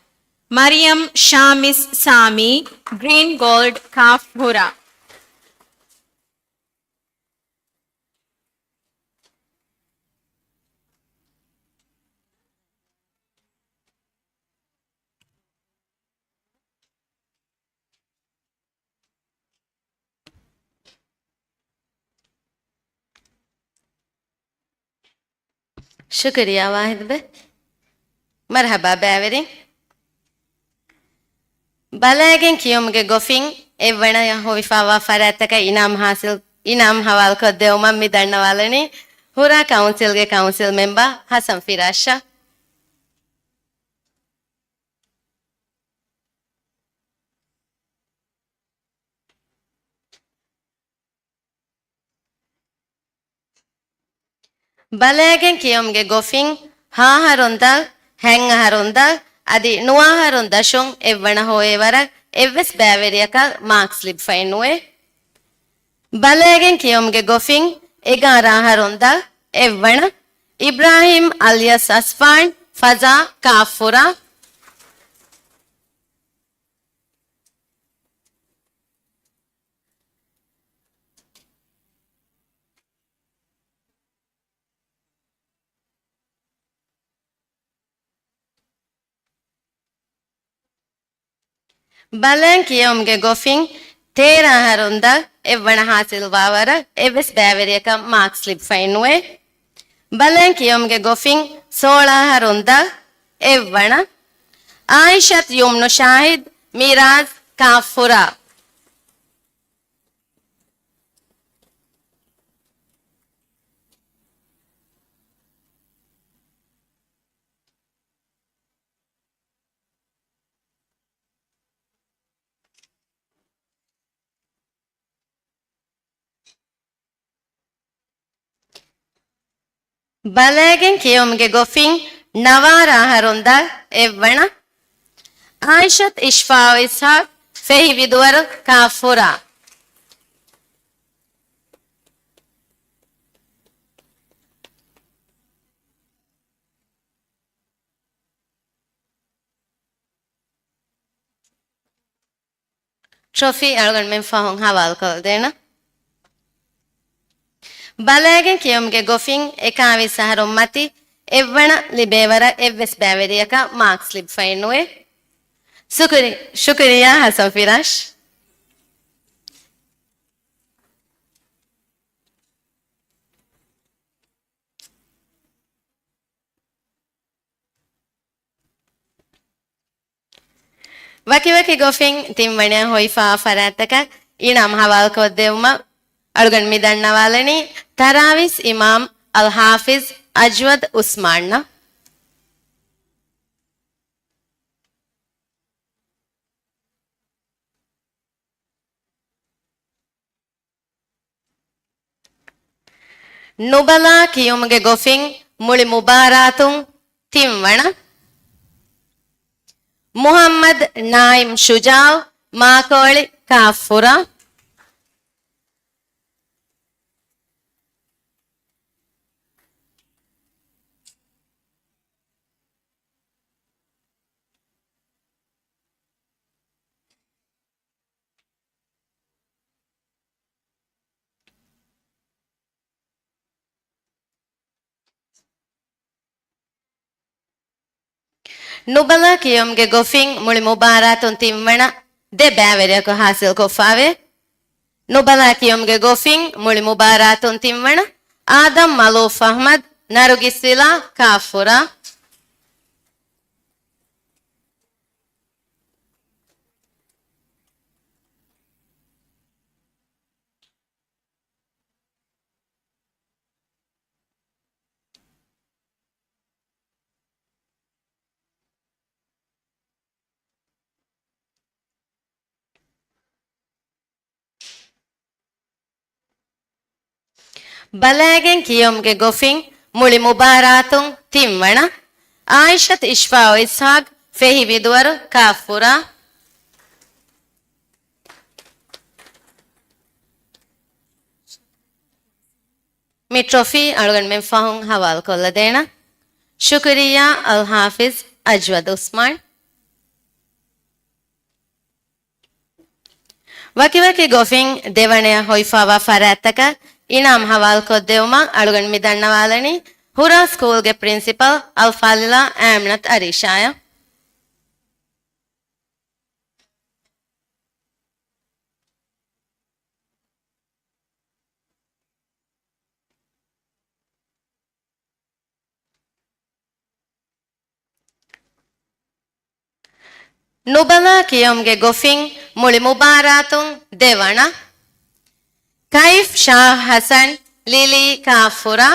މަރިޔަމް ޝާމިސް ސާމީ، ގްރީން ގޯލްޑް، ކާފް ހުރާ. ޝުކުރިއްޔާ ވާހިދު ބެ. މަރުޙަބާ ބައިވެރިން. ބަލައިގެން ކިޔުމުގެ ގޮފިން އެއްވަނަޔަށް ހޮވިފާވާ ފަރާތްތަކަށް އިނާމް ޙާޞިލް، އިނާމް ޙަވާލުކޮށްދެއްވުމަށް މި ދަންނަވާލަނީ ހުރާ ކައުންސިލްގެ ކައުންސިލް މެމްބަރ ޙަސަން ފިރާޝްއަށް. ބަލައިގެން ކިޔުމުގެ ގޮފިން ހަ އަހަރުން ދަށް، ހަތް އަހަރުން ދަށް، އަދި ނުވަ އަހަރުން ދަށުން އެއްވަނަ ހޮވޭ ވަރަށް އެއްވެސް ބައިވެރިޔަކަށް މާކްސް ލިބިފައެއްނުވޭ. ބަލައިގެން ކިޔުމުގެ ގޮފިން އެގާރަ އަހަރުން ދަށް، އެއްވަނަ، އިބްރާހިމް އަލިޔަސް އަސްފާން، ފަޒާ، ކާފް ހުރާ. ބަލައިން ކިޔެވުމުގެ ގޮފިން ތޭރަ އަހަރުން ދަށް، އެއްވަނަ ޙާޞިލްވާ ވަރަށް އެއްވެސް ބައިވެރިޔަކަށް މާކްސް ލިބިފައެއްނުވޭ. ބަލައިން ކިޔެވުމުގެ ގޮފިން ސޯޅަ އަހަރުން ދަށް، އެއްވަނަ، އާއިޝަތު ޔުމްނު ޝާހިދް، މިރާޒް، ކާފް ހުރާ. ބަލައިގެން ކިޔުމުގެ ގޮފިން ނަވާރަ އަހަރުން ދާ އެއްވަނަ. އާއިޝަތު އިޝްފާއު އިސްހާޤް، ފެހި ވިދުވަރު، ކާފުރާ. ޓްރޮފީ އަޅުގަނޑުމެން ފަހުން ހަވާލުކޮށްދޭނަން. ބަލައިގެން ކިޔުމުގެ ގޮފިން އެކާވީސް އަހަރުން މަތި އެއްވަނަ ލިބޭވަރަށް އެއްވެސް ބައިވެރިޔަކަށް މާކްސް ލިބިފައެއް ނުވޭ. ޝުކުރި-، ޝުކުރިއްޔާ ހަސަން ފިރާޝް. ވަކިވަކި ގޮފިން ތިންވަނައަށް ހޮވިފާވާ ފަރާތްތަކަށް އިނާމް ހަވާލުކޮށްދެއްވުމަށް އަޅުގަނޑު މި ދަންނަވާލަނީ ތަރާވީސް އިމާމް އަލްޙާފިޒް އަޖްވަދް އުސްމާންއަށް. ނުބަލާ ކިޔުމުގެ ގޮފިން މުޅި މުބާރާތުން ތިންވަނަ. މުޙައްމަދު ނާއިމް ޝުޖާޢު، މާކޯޅި، ކާފުރާ. ނުބަލާ ކިޔުމުގެ ގޮފިން މުޅި މުބާރާތުން ތިންވަނަ ދެ ބައިވެރިޔަކު ހާސިލްކޮށްފާވޭ. ނުބަލާ ކިޔުމުގެ ގޮފިން މުޅި މުބާރާތުން ތިންވަނަ އާދަމް މަލޫފް އަޙްމަދު، ނަރުގިސްވިލާ، ކާފުރާ. ބަލައިގެން ކިޔުމުގެ ގޮފިން މުޅި މުބާރާތުން ތިންވަނަ. އާއިޝަތު އިޝްފާއު އިސްހާޤް، ފެހި ވިދުވަރު، ކާފުރާ. މި ޓްރޮފީ އަޅުގަނޑުމެން ފަހުން ހަވާލުކޮށްލަދޭނަން. ޝުކުރިއްޔާ އަލްޙާފިޒް އަޖްވަދު އުސްމާން. ވަކިވަކި ގޮފިން ދެވަނަޔަށް ހޮވިފާވާ ފަރާތްތަކަށް އިނާމް ހަވާލުކޮށްދެވުމަށް އަޅުގަނޑު މި ދަންނަވާލަނީ ހުރާ ސްކޫލްގެ ޕްރިންސިޕަލް އަލްފާޟިލާ އާމިނަތު އަރީޝާއަށް. ނުބަލާ ކިޔުމުގެ ގޮފިން މުޅި މުބާރާތުން ދެވަނަ. ކައިފް ޝާހް ހަސަން، ލިލީ، ކާފުރާ.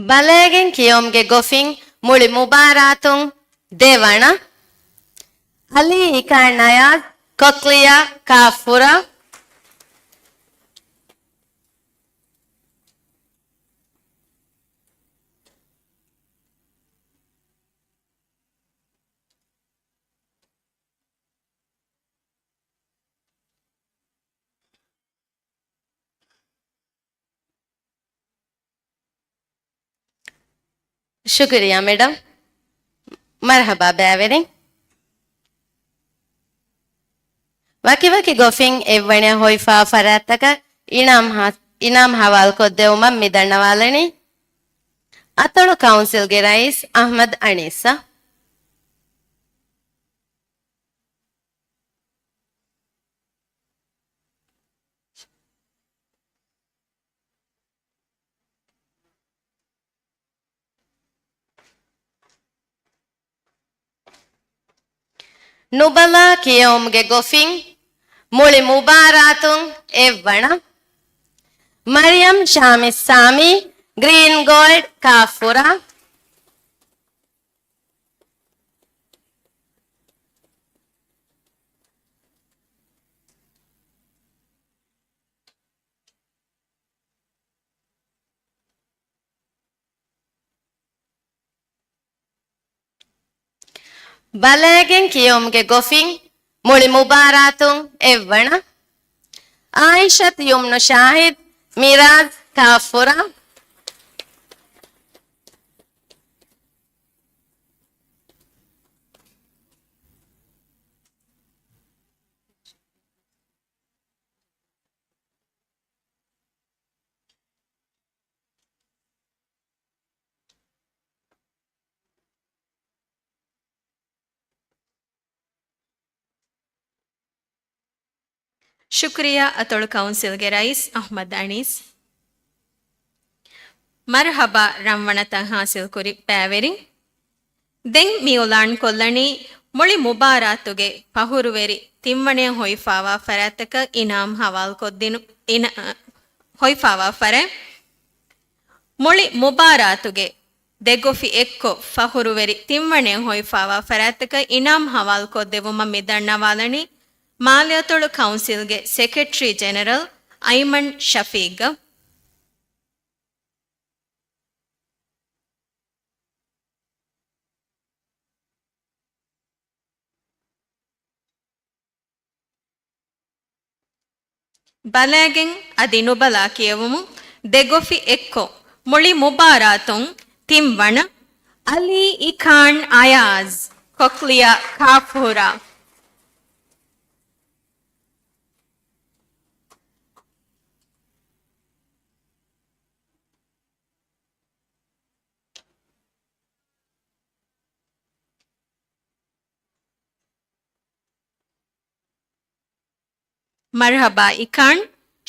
ބަލައިގެން ކިޔުމުގެ ގޮފިން މުޅި މުބާރާތުން ދެވަނަ. އަލީ އިކާ ނަޔާޒް، ކޮކްލިޔާ، ކާފުރާ. ޝުކުރިއްޔާ މެޑަމް. މަރްޙަބާ ބައިވެރިން. ވަކިވަކި ގޮފިން އެއްވަނަޔަށް ހޮވިފާ ފަރާތްތަކަށް އިނާމް ހާ-، އިނާމް ހަވާލުކޮށްދެވުމަށް މި ދަންނަވާލަނީ އަތޮޅު ކައުންސިލްގެ ރައީސް އަޙްމަދު އަނީސްއަށް. ނުބަލާ ކިޔެވުމުގެ ގޮފިން މުޅި މުބާރާތުން އެއްވަނަ. މަރިޔަމް ޝާމިސް ސާމީ، ގްރީން ގޯލްޑް، ކާފުރާ. ބަލައިގެން ކިޔެވުމުގެ ގޮފިން މުޅި މުބާރާތުން އެއްވަނަ. އާއިޝަތު ޔުމްނު ޝާހިދް، މިރާޒް، ކާފުރާ. ޝުކުރިއްޔާ އަތޮޅު ކައުންސިލްގެ ރައީސް އަޙްމަދު އަނީސް. މަރްޙަބާ ރަންވަނަތައް ޙާޞިލްކުރި ބައިވެރިން. ދެން މި އިޢުލާން ކޮށްލަނީ މުޅި މުބާރާތުގެ ފަޚުރުވެރި ތިންވަނަޔަށް ހޮވިފާވާ ފަރާތްތަކަށް އިނާމް ހަވާލުކޮށްދިނު، އިނާ-، ހޮވިފާވާ ފަރާތް. މުޅި މުބާރާތުގެ ދެ ގޮފި އެއްކޮށް، ފަޚުރުވެރި ތިންވަނަޔަށް ހޮވިފާވާ ފަރާތްތަކަށް އިނާމް ހަވާލުކޮށްދެއްވުމަށް މި ދަންނަވާލަނީ މާލެއަތޮޅު ކައުންސިލްގެ ސެކްރެޓަރީ ޖެނެރަލް އައިމަން ޝަފީޤް. ބަލައިގެން އަދި ނުބަލާ ކިޔެވުމުން ދެ ގޮފި އެއްކޮށް، މުޅި މުބާރާތުން ތިންވަނަ، އަލީ އިކާން އަޔާޒް، ކޮކްލިޔާ، ކާފުރާ. މަރްޙަބާ އިކާން،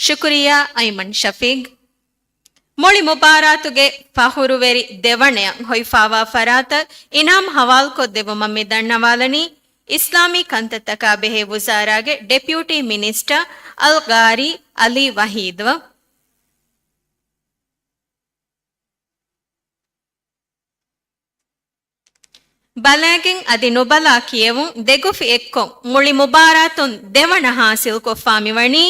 ޝުކުރިއްޔާ އައިމަން ޝަފީޤް. މުޅި މުބާރާތުގެ ފަޚުރުވެރި ދެވަނަޔަށް ހޮވިފާވާ ފަރާތަށް އިނާމް ހަވާލުކޮށްދެއްވުމަށް މި ދަންނަވާލަނީ އިސްލާމީ ކަންތައްތަކާ ބެހޭ ވުޒާރާގެ ޑެޕިއުޓީ މިނިސްޓަރ އަލްޤާރީ އަލީ ވަޙީދު. ބަލައިގެން އަދި ނުބަލާ ކިޔެވުން ދެ ގޮފި އެއްކޮށް، މުޅި މުބާރާތުން ދެވަނަ ހާސިލްކޮށްފާ މިވަނީ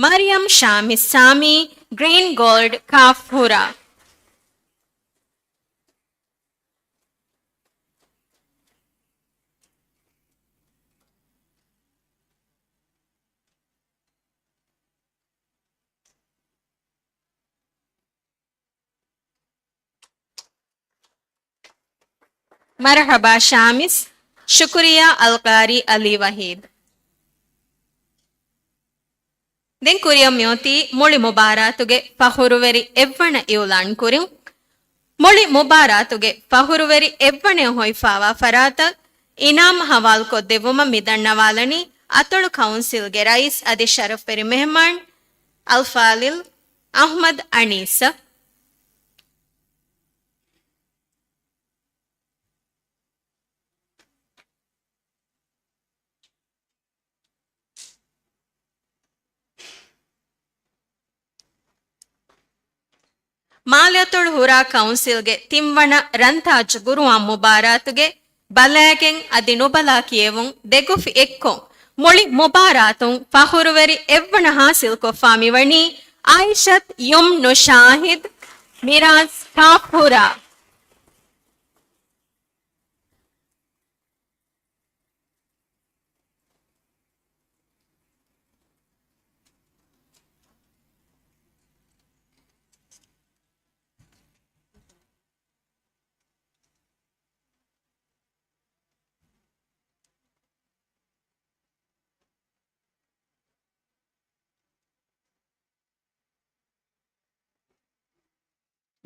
މަރިޔަމް ޝާމިސް ސާމީ، ގްރީން ގޯލްޑް، ކާފުރާ. މަރްޙަބާ ޝާމިސް، ޝުކުރިއްޔާ އަލްޤާރީ އަލީ ވަޙީދު. ދެން ކުރިއަށް މިއޮތީ މުޅި މުބާރާތުގެ ފަޚުރުވެރި އެއްވަނަ އިޢުލާން ކުރިން. މުޅި މުބާރާތުގެ ފަޚުރުވެރި އެއްވަނަޔަށް ހޮވިފާވާ ފަރާތަށް އިނާމް ހަވާލުކޮށްދެއްވުމަށް މި ދަންނަވާލަނީ އަތޮޅު ކައުންސިލްގެ ރައީސް އަދި ޝަރަފްވެރި މެހެމާން އަލްފާޟިލް އަޙްމަދު އަނީސް. މާލެއަތޮޅު ހުރާ ކައުންސިލްގެ ތިންވަނަ ރަންތާޖު ގުރުއާން މުބާރާތުގެ ބަލައިގެން އަދި ނުބަލާ ކިޔެވުން ދެ ގޮފި އެއްކޮށް، މުޅި މުބާރާތުން ފަޚުރުވެރި އެއްވަނަ ހާސިލްކޮށްފާ މިވަނީ އާއިޝަތު ޔުމްނު ޝާހިދު، މިރާޒް، ކާފުރާ.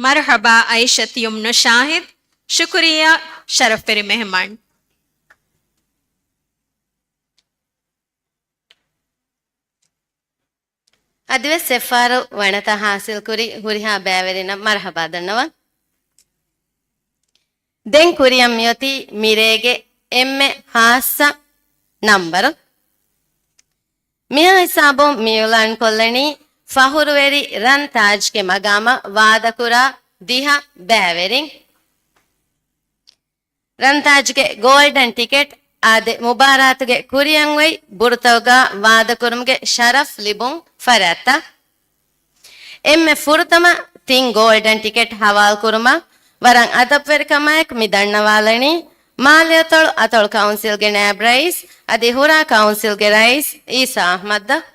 މަރްޙަބާ އައިޝަތު ޔުމްނު ޝާހިދު، ޝުކުރިއްޔާ ޝަރަފްވެރި މެހެމާން. އަދިވެސް އެއްފަހަރު ވަނަތައް ހާސިލްކުރި ހުރިހާ ބައިވެރިންނަށް މަރްޙަބާ ދަންނަވަން. ދެން ކުރިއަށް މިއޮތީ މިރޭގެ އެންމެ ޚާއްޞަ ނަންބަރު. މިހާ ހިސާބުން މިއިއުލާންކޮށްލަނީ ފަހުރުވެރި ރަން ތާޖްގެ މަގާމަށް ވާދަކުރާ ދިހަ ބައިވެރިން. ރަންތާޖްގެ ގޯލްޑަން ޓިކެޓް އާދެ، މުބާރާތުގެ ކުރިއަށް އޮތް ބުރުތަކުގަ ވާދަކުރުމުގެ ޝަރަފް ލިބުން ފަރާތްތައް. އެންމެ ފުރަތަމަ ތިން ގޯލްޑަން ޓިކެޓް ހަވާލުކުރުމަށް ވަރަށް އަދަބުވެރިކަމާއެކު މި ދަންނަވާލަނީ، މާލެއަތޮޅު އަތޮޅު ކައުންސިލްގެ ނާއިބް ރައީސް އަދި ހުރާ ކައުންސިލްގެ ރައީސް އީސާ އަޙްމަދަށް.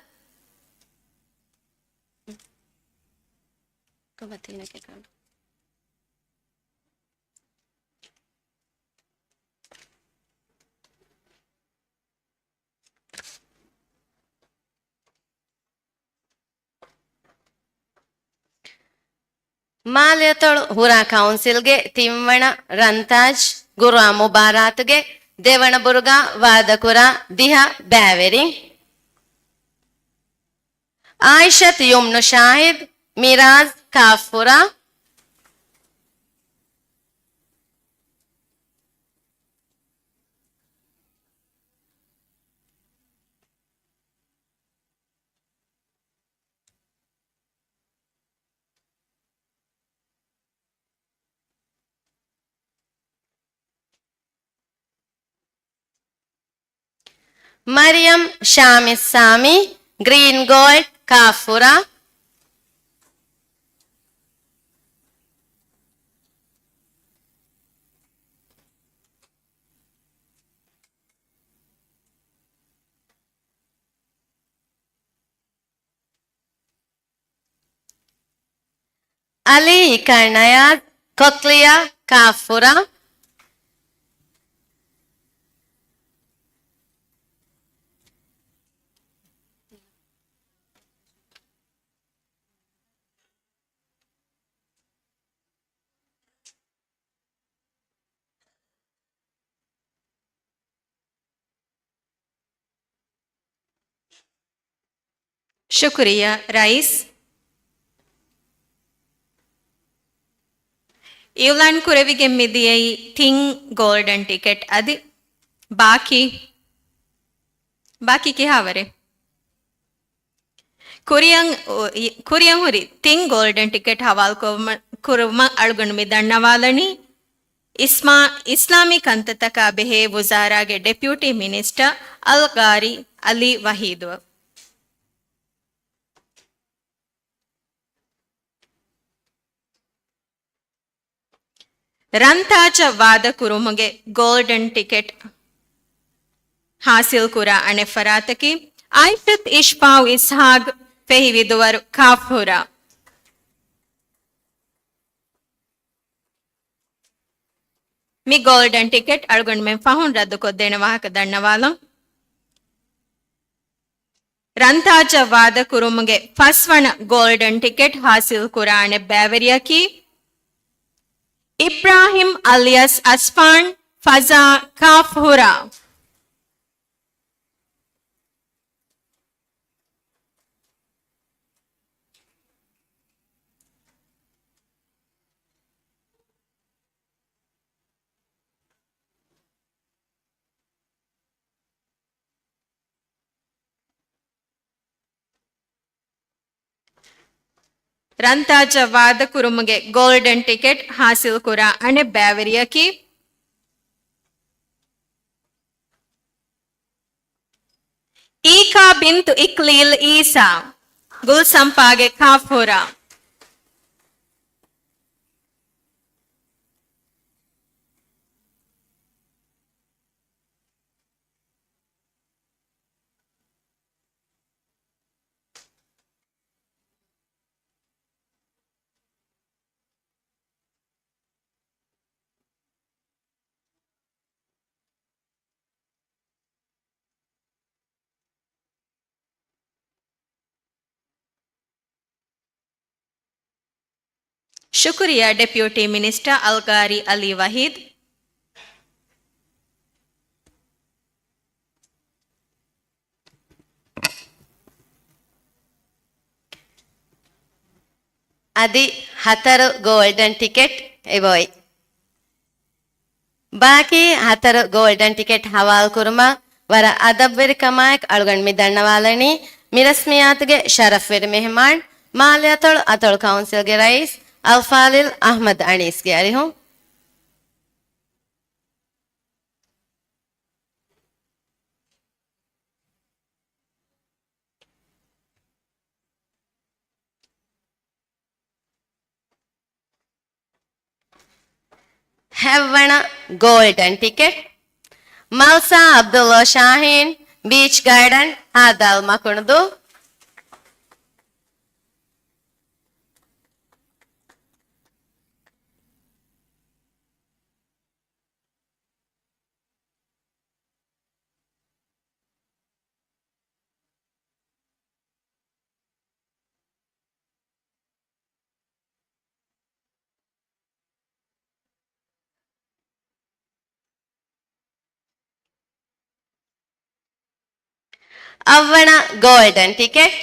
މާލެއަތޮޅު ހުރާ ކައުންސިލްގެ ތިންވަނަ ރަންތާޖް ގުރުއާ މުބާރާތުގެ ދެވަނަ ބުރުގަ ވާދަކުރާ ދިހަ ބައިވެރިން. އާއިޝަތު ޔުމްނު ޝާހިދު، މިރާޒް ކާފުރާ. މަރިޔަމް ޝާމި ސާމީ، ގްރީން ގޯލްޑް ކާފުރާ. އަލީ އިކަން ނަޔާޒް، ކޮކްލިއާ ކާފުރާ. ޝުކުރިއްޔާ ރައީސް. އިއުލާން ކުރެވިގެން މިދިޔައީ ތިން ގޯލްޑަން ޓިކެޓް އަދި ބާކީ، ބާކީ ކިހާވަރެއް؟ ކުރިއަށް، ކުރިއަށް ހުރި ތިން ގޯލްޑަން ޓިކެޓް ހަވާލުކުރުމަށް އަޅުގަނޑު މި ދަންނަވާލަނީ، އިސްމާ-، އިސްލާމީ ކަންތައްތަކާ ބެހޭ ވުޒާރާގެ ޑެޕިއުޓީ މިނިސްޓަރ އަލްގާރީ އަލީ ވަހީދުއަށް. ރަންތާޖަށް ވާދަކުރުމުގެ ގޯލްޑަން ޓިކެޓް ހާސިލްކުރާ އަނެއް ފަރާތަކީ އާއިޝަތު އިޝްފާއު އިސްހާގް، ފެހި ވިދުވަރު ކާފުރާ. މި ގޯލްޑަން ޓިކެޓް އަޅުގަނޑުމެން ފަހުން ރައްދުކޮށްދޭނެ ވާހަކަ ދަންނަވާލަން. ރަންތާޖަށް ވާދަކުރުމުގެ ފަސްވަނަ ގޯލްޑަން ޓިކެޓް ހާސިލްކުރާނެ ބައިވެރިޔަކީ އިބްރާހިމް އަލިޔަސް އަސްފާން، ފަޒާ ކާފުރާ. ރަންތާޖަށް ވާދަކުރުމުގެ ގޯލްޑަން ޓިކެޓް ހާސިލްކުރާ އަނެއް ބައިވެރިޔަކީ އީކާ ބިންތު އިކްލީލް އީސާ، ގުލްސަންޕާގެ ކާފުރާ. ޝުކުރިއްޔާ ޑެޕިއުޓީ މިނިސްޓަރ އަލްގާރީ އަލީ ވަހީދު. އަދި ހަތަރު ގޯލްޑަން ޓިކެޓް އެބައޮތް. ބާކީ ހަތަރު ގޯލްޑަން ޓިކެޓް ހަވާލުކުރުމަށް ވަރަށް އަދަބުވެރިކަމާއެކު އަޅުގަނޑު މި ދަންނަވާލަނީ މި ރަސްމިއްޔާތުގެ ޝަރަފްވެރި މެހެމާން، މާލެއަތޮޅު އަތޮޅު ކައުންސިލްގެ ރައީސް އަލްފާޟިލް އަޙްމަދު އަނީސްގެ އަރިހުން. ހަތްވަނަ ގޯލްޑަން ޓިކެޓް، މަލްސާ ޢަބްދުﷲ ޝާހީން، ބީޗް ގާޑަން، ހާދާލް މަކުނުދޫ. އަށްވަނަ ގޯލްޑަން ޓިކެޓް،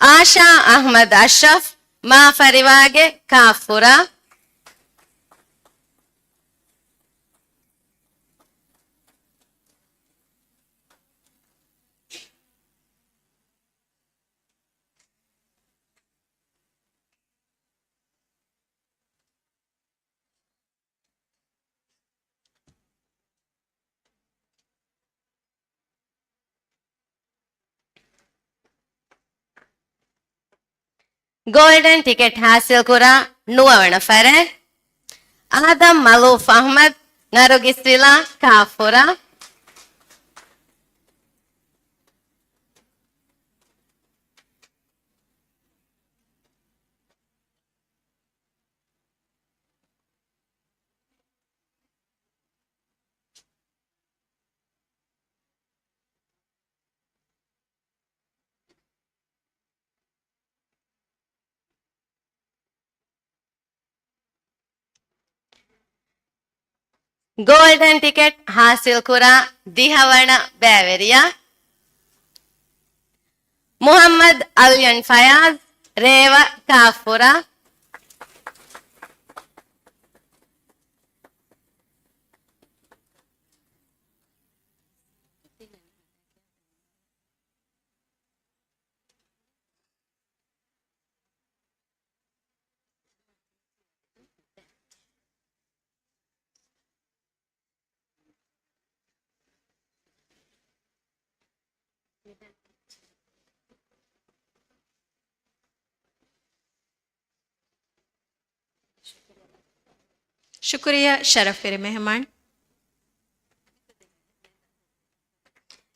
އާޝާ އަޙްމަދު އަޝްރަފް، މާފަރިވާގެ ކާފުރާ. ގޯލްޑަން ޓިކެޓް ހާސިލްކުރާ ނުވަވަނަ ފަރެއް، އާދަމް މަލޫފް އަޙްމަދު، ނަރުގިސްވިލާ، ކާފުރާ. ގޯލްޑަން ޓިކެޓް ހާސިލްކުރާ ދިހަވަނަ ބައިވެރިޔާ، މުޙައްމަދު އަލްޔަން ފަޔާޒް، ރޭވަ، ކާފުރާ. ޝުކުރިއްޔާ ޝަރަފްވެރި މެހެމާން.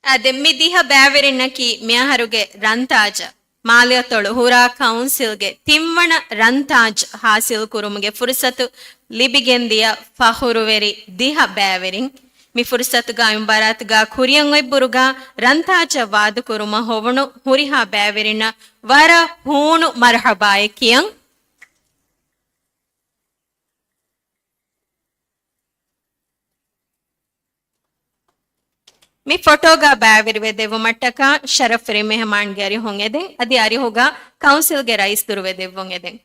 އާދެ، މި ދިހަ ބައިވެރިންނަކީ މިއަހަރުގެ ރަންތާޖަށް މާލެއަތޮޅު ހުރާ ކައުންސިލްގެ ތިންވަނަ ރަންތާޖް ހާސިލް ކުރުމުގެ ފުރުސަތު ލިބިގެންދިޔަ ފަޚުރުވެރި ދިހަ ބައިވެރިން. މި ފުރުސަތުގައި މުބާރާތުގަ ކުރިއަށް އޮތް ބުރުގަ ރަންތާޖަށް ވާދަކުރުމަށް ހޮވުނު ހުރިހާ ބައިވެރިންނަށް ވަރަށް ހޫނު މަރުޙަބާއެއް ކިޔަން. މި ފޮޓޯގަ ބައިވެރިވެ ދެއްވުމަށްޓަކާ ޝަރަފްވެރި މެހެމާންގެ އަރިހުން އެދެން. އަދި އަރިހުގަ ކައުންސިލްގެ ރައީސް ދުރުވެ ދެއްވުން އެދެން.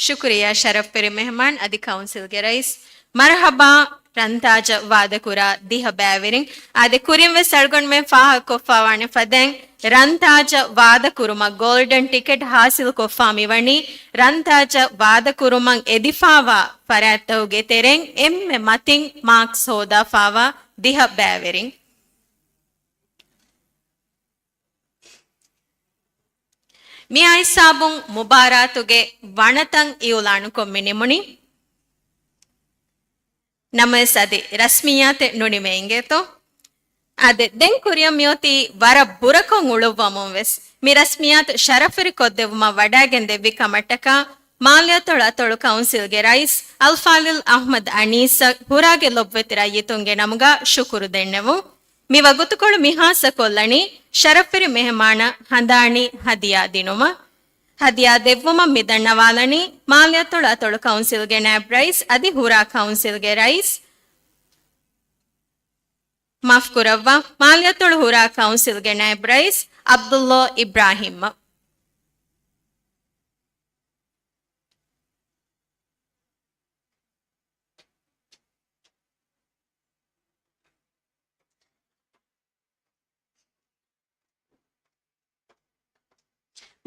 ޝުކުރިއްޔާ ޝަރަފްވެރި މެހެމާން އަދި ކައުންސިލްގެ ރައީސް. މަރުޙަބާ، ރަންތާޖަށް ވާދަކުރާ ދިހަ ބައިވެރިން. އާދެ، ކުރިންވެސް އަޅުގަނޑުމެން ފާހަގަކޮށްފާވާނެ ފަދައިން، ރަންތާޖަށް ވާދަކުރުމަށް ގޯލްޑަން ޓިކެޓް ހާސިލްކޮށްފާ މިވަނީ، ރަންތާޖަށް ވާދަކުރުމަށް އެދިފާވާ ފަރާތްތަކުގެ ތެރެއިން އެންމެ މަތިން މާކްސް ހޯދާފާވާ ދިހަ ބައިވެރިން. މިއާ ހިސާބުން މުބާރާތުގެ ވަނަތައް އިއުލާނުކޮށް މި ނިމުނީ. ނަމަވެސް އަދި ރަސްމިއްޔާތެއް ނުނިމޭ އިނގޭތޯ؟ އާދެ، ދެން ކުރިއަށް މިއޮތީ ވަރަށް ބުރަކޮށް އުޅުއްވަމުން ވެސް، މި ރަސްމިއްޔާތު ޝަރަފްވެރި ކޮށްދެއްވުމަށް ވަޑައިގެން ދެއްވި ކަމަށްޓަކާ، މާލެއަތޮޅު އަތޮޅު ކައުންސިލްގެ ރައީސް އަލްފާޟިލް އަޙްމަދު އަނީސަށް ހުރާގެ ލޮބުވެތި ރައްޔިތުންގެ ނަމުގަ ޝުކުރު ދެންނެވުން. މި ވަގުތުކޮޅު މި ހާއްސަ ކޮށްލަނީ ޝަރަފްވެރި މެހެމާނަށް ހަނދާނީ ހަދިޔާ ދިނުމަށް. ހަދިޔާ ދެއްވުމަށް މި ދަންނަވާލަނީ މާލެއަތޮޅު އަތޮޅު ކައުންސިލްގެ ނައިބް ރައީސް އަދި ހުރާ ކައުންސިލްގެ ރައީސް، މާފްކުރައްވާ، މާލެއަތޮޅު ހުރާ ކައުންސިލްގެ ނައިބް ރައީސް ޢަބްދުﷲ އިބްރާހީމްއަށް.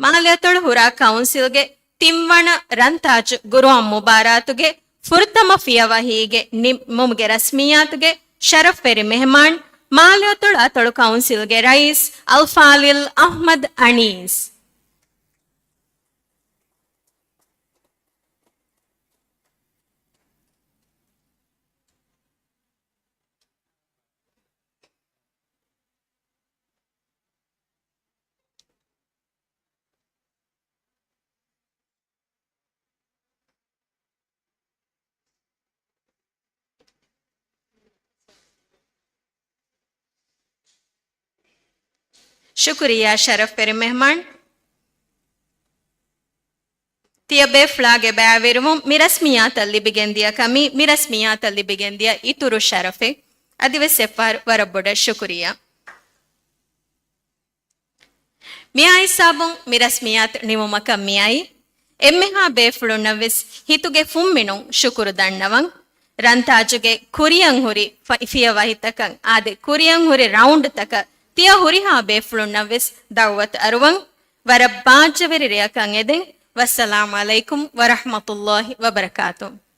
މާލެއަތޮޅު ހުރާ ކައުންސިލްގެ ތިންވަނަ ރަންތާޖު ގުރުއާން މުބާރާތުގެ ފުރަތަމަ ފިޔަވަހީގެ ނިންމުމުގެ ރަސްމިއްޔާތުގެ ޝަރަފްވެރި މެހެމާން މާލެއަތޮޅު އަތޮޅު ކައުންސިލްގެ ރައީސް އަލްފާޟިލް އަޙްމަދު އަނީސް. ޝުކުރިއްޔާ ޝަރަފްވެރި މެހްމާން. ތިޔަބޭފުޅާގެ ބައިވެރިވުން މި ރަސްމިއްޔާތަށް ލިބިގެންދިޔަ ކަމީ، މި ރަސްމިއްޔާތަށް ލިބިގެންދިޔަ އިތުރު ޝަރަފެއް. އަދިވެސް އެއްފަހަރު ވަރަށް ބޮޑަށް ޝުކުރިއްޔާ. މިއާ ހިސާބުން މި ރަސްމިއްޔާތު ނިމުމަކަށް މިއައީ. އެންމެހާ ބޭފުޅުންނަށް ވެސް ހިތުގެ ފުންމިނުން ޝުކުރު ދަންނަވަން. ރަންތާޖުގެ ކުރިއަށް ހުރި ފަ-، ފިޔަވަހިތަކަށް އާދެ، ކުރިއަށް ހުރި ރައުންޑްތަކަށް ތިޔަ ހުރިހާ ބޭފުޅުންނަށް ވެސް ދަޢުވަތު އަރުވަން. ވަރަށް ބާއްޖަވެރި ރެއަކަށް އެދެން. ވައްސަލާމް ޢަލައިކުމް ވަރަޙްމަތުﷲ ވަބަރަކާތުހު.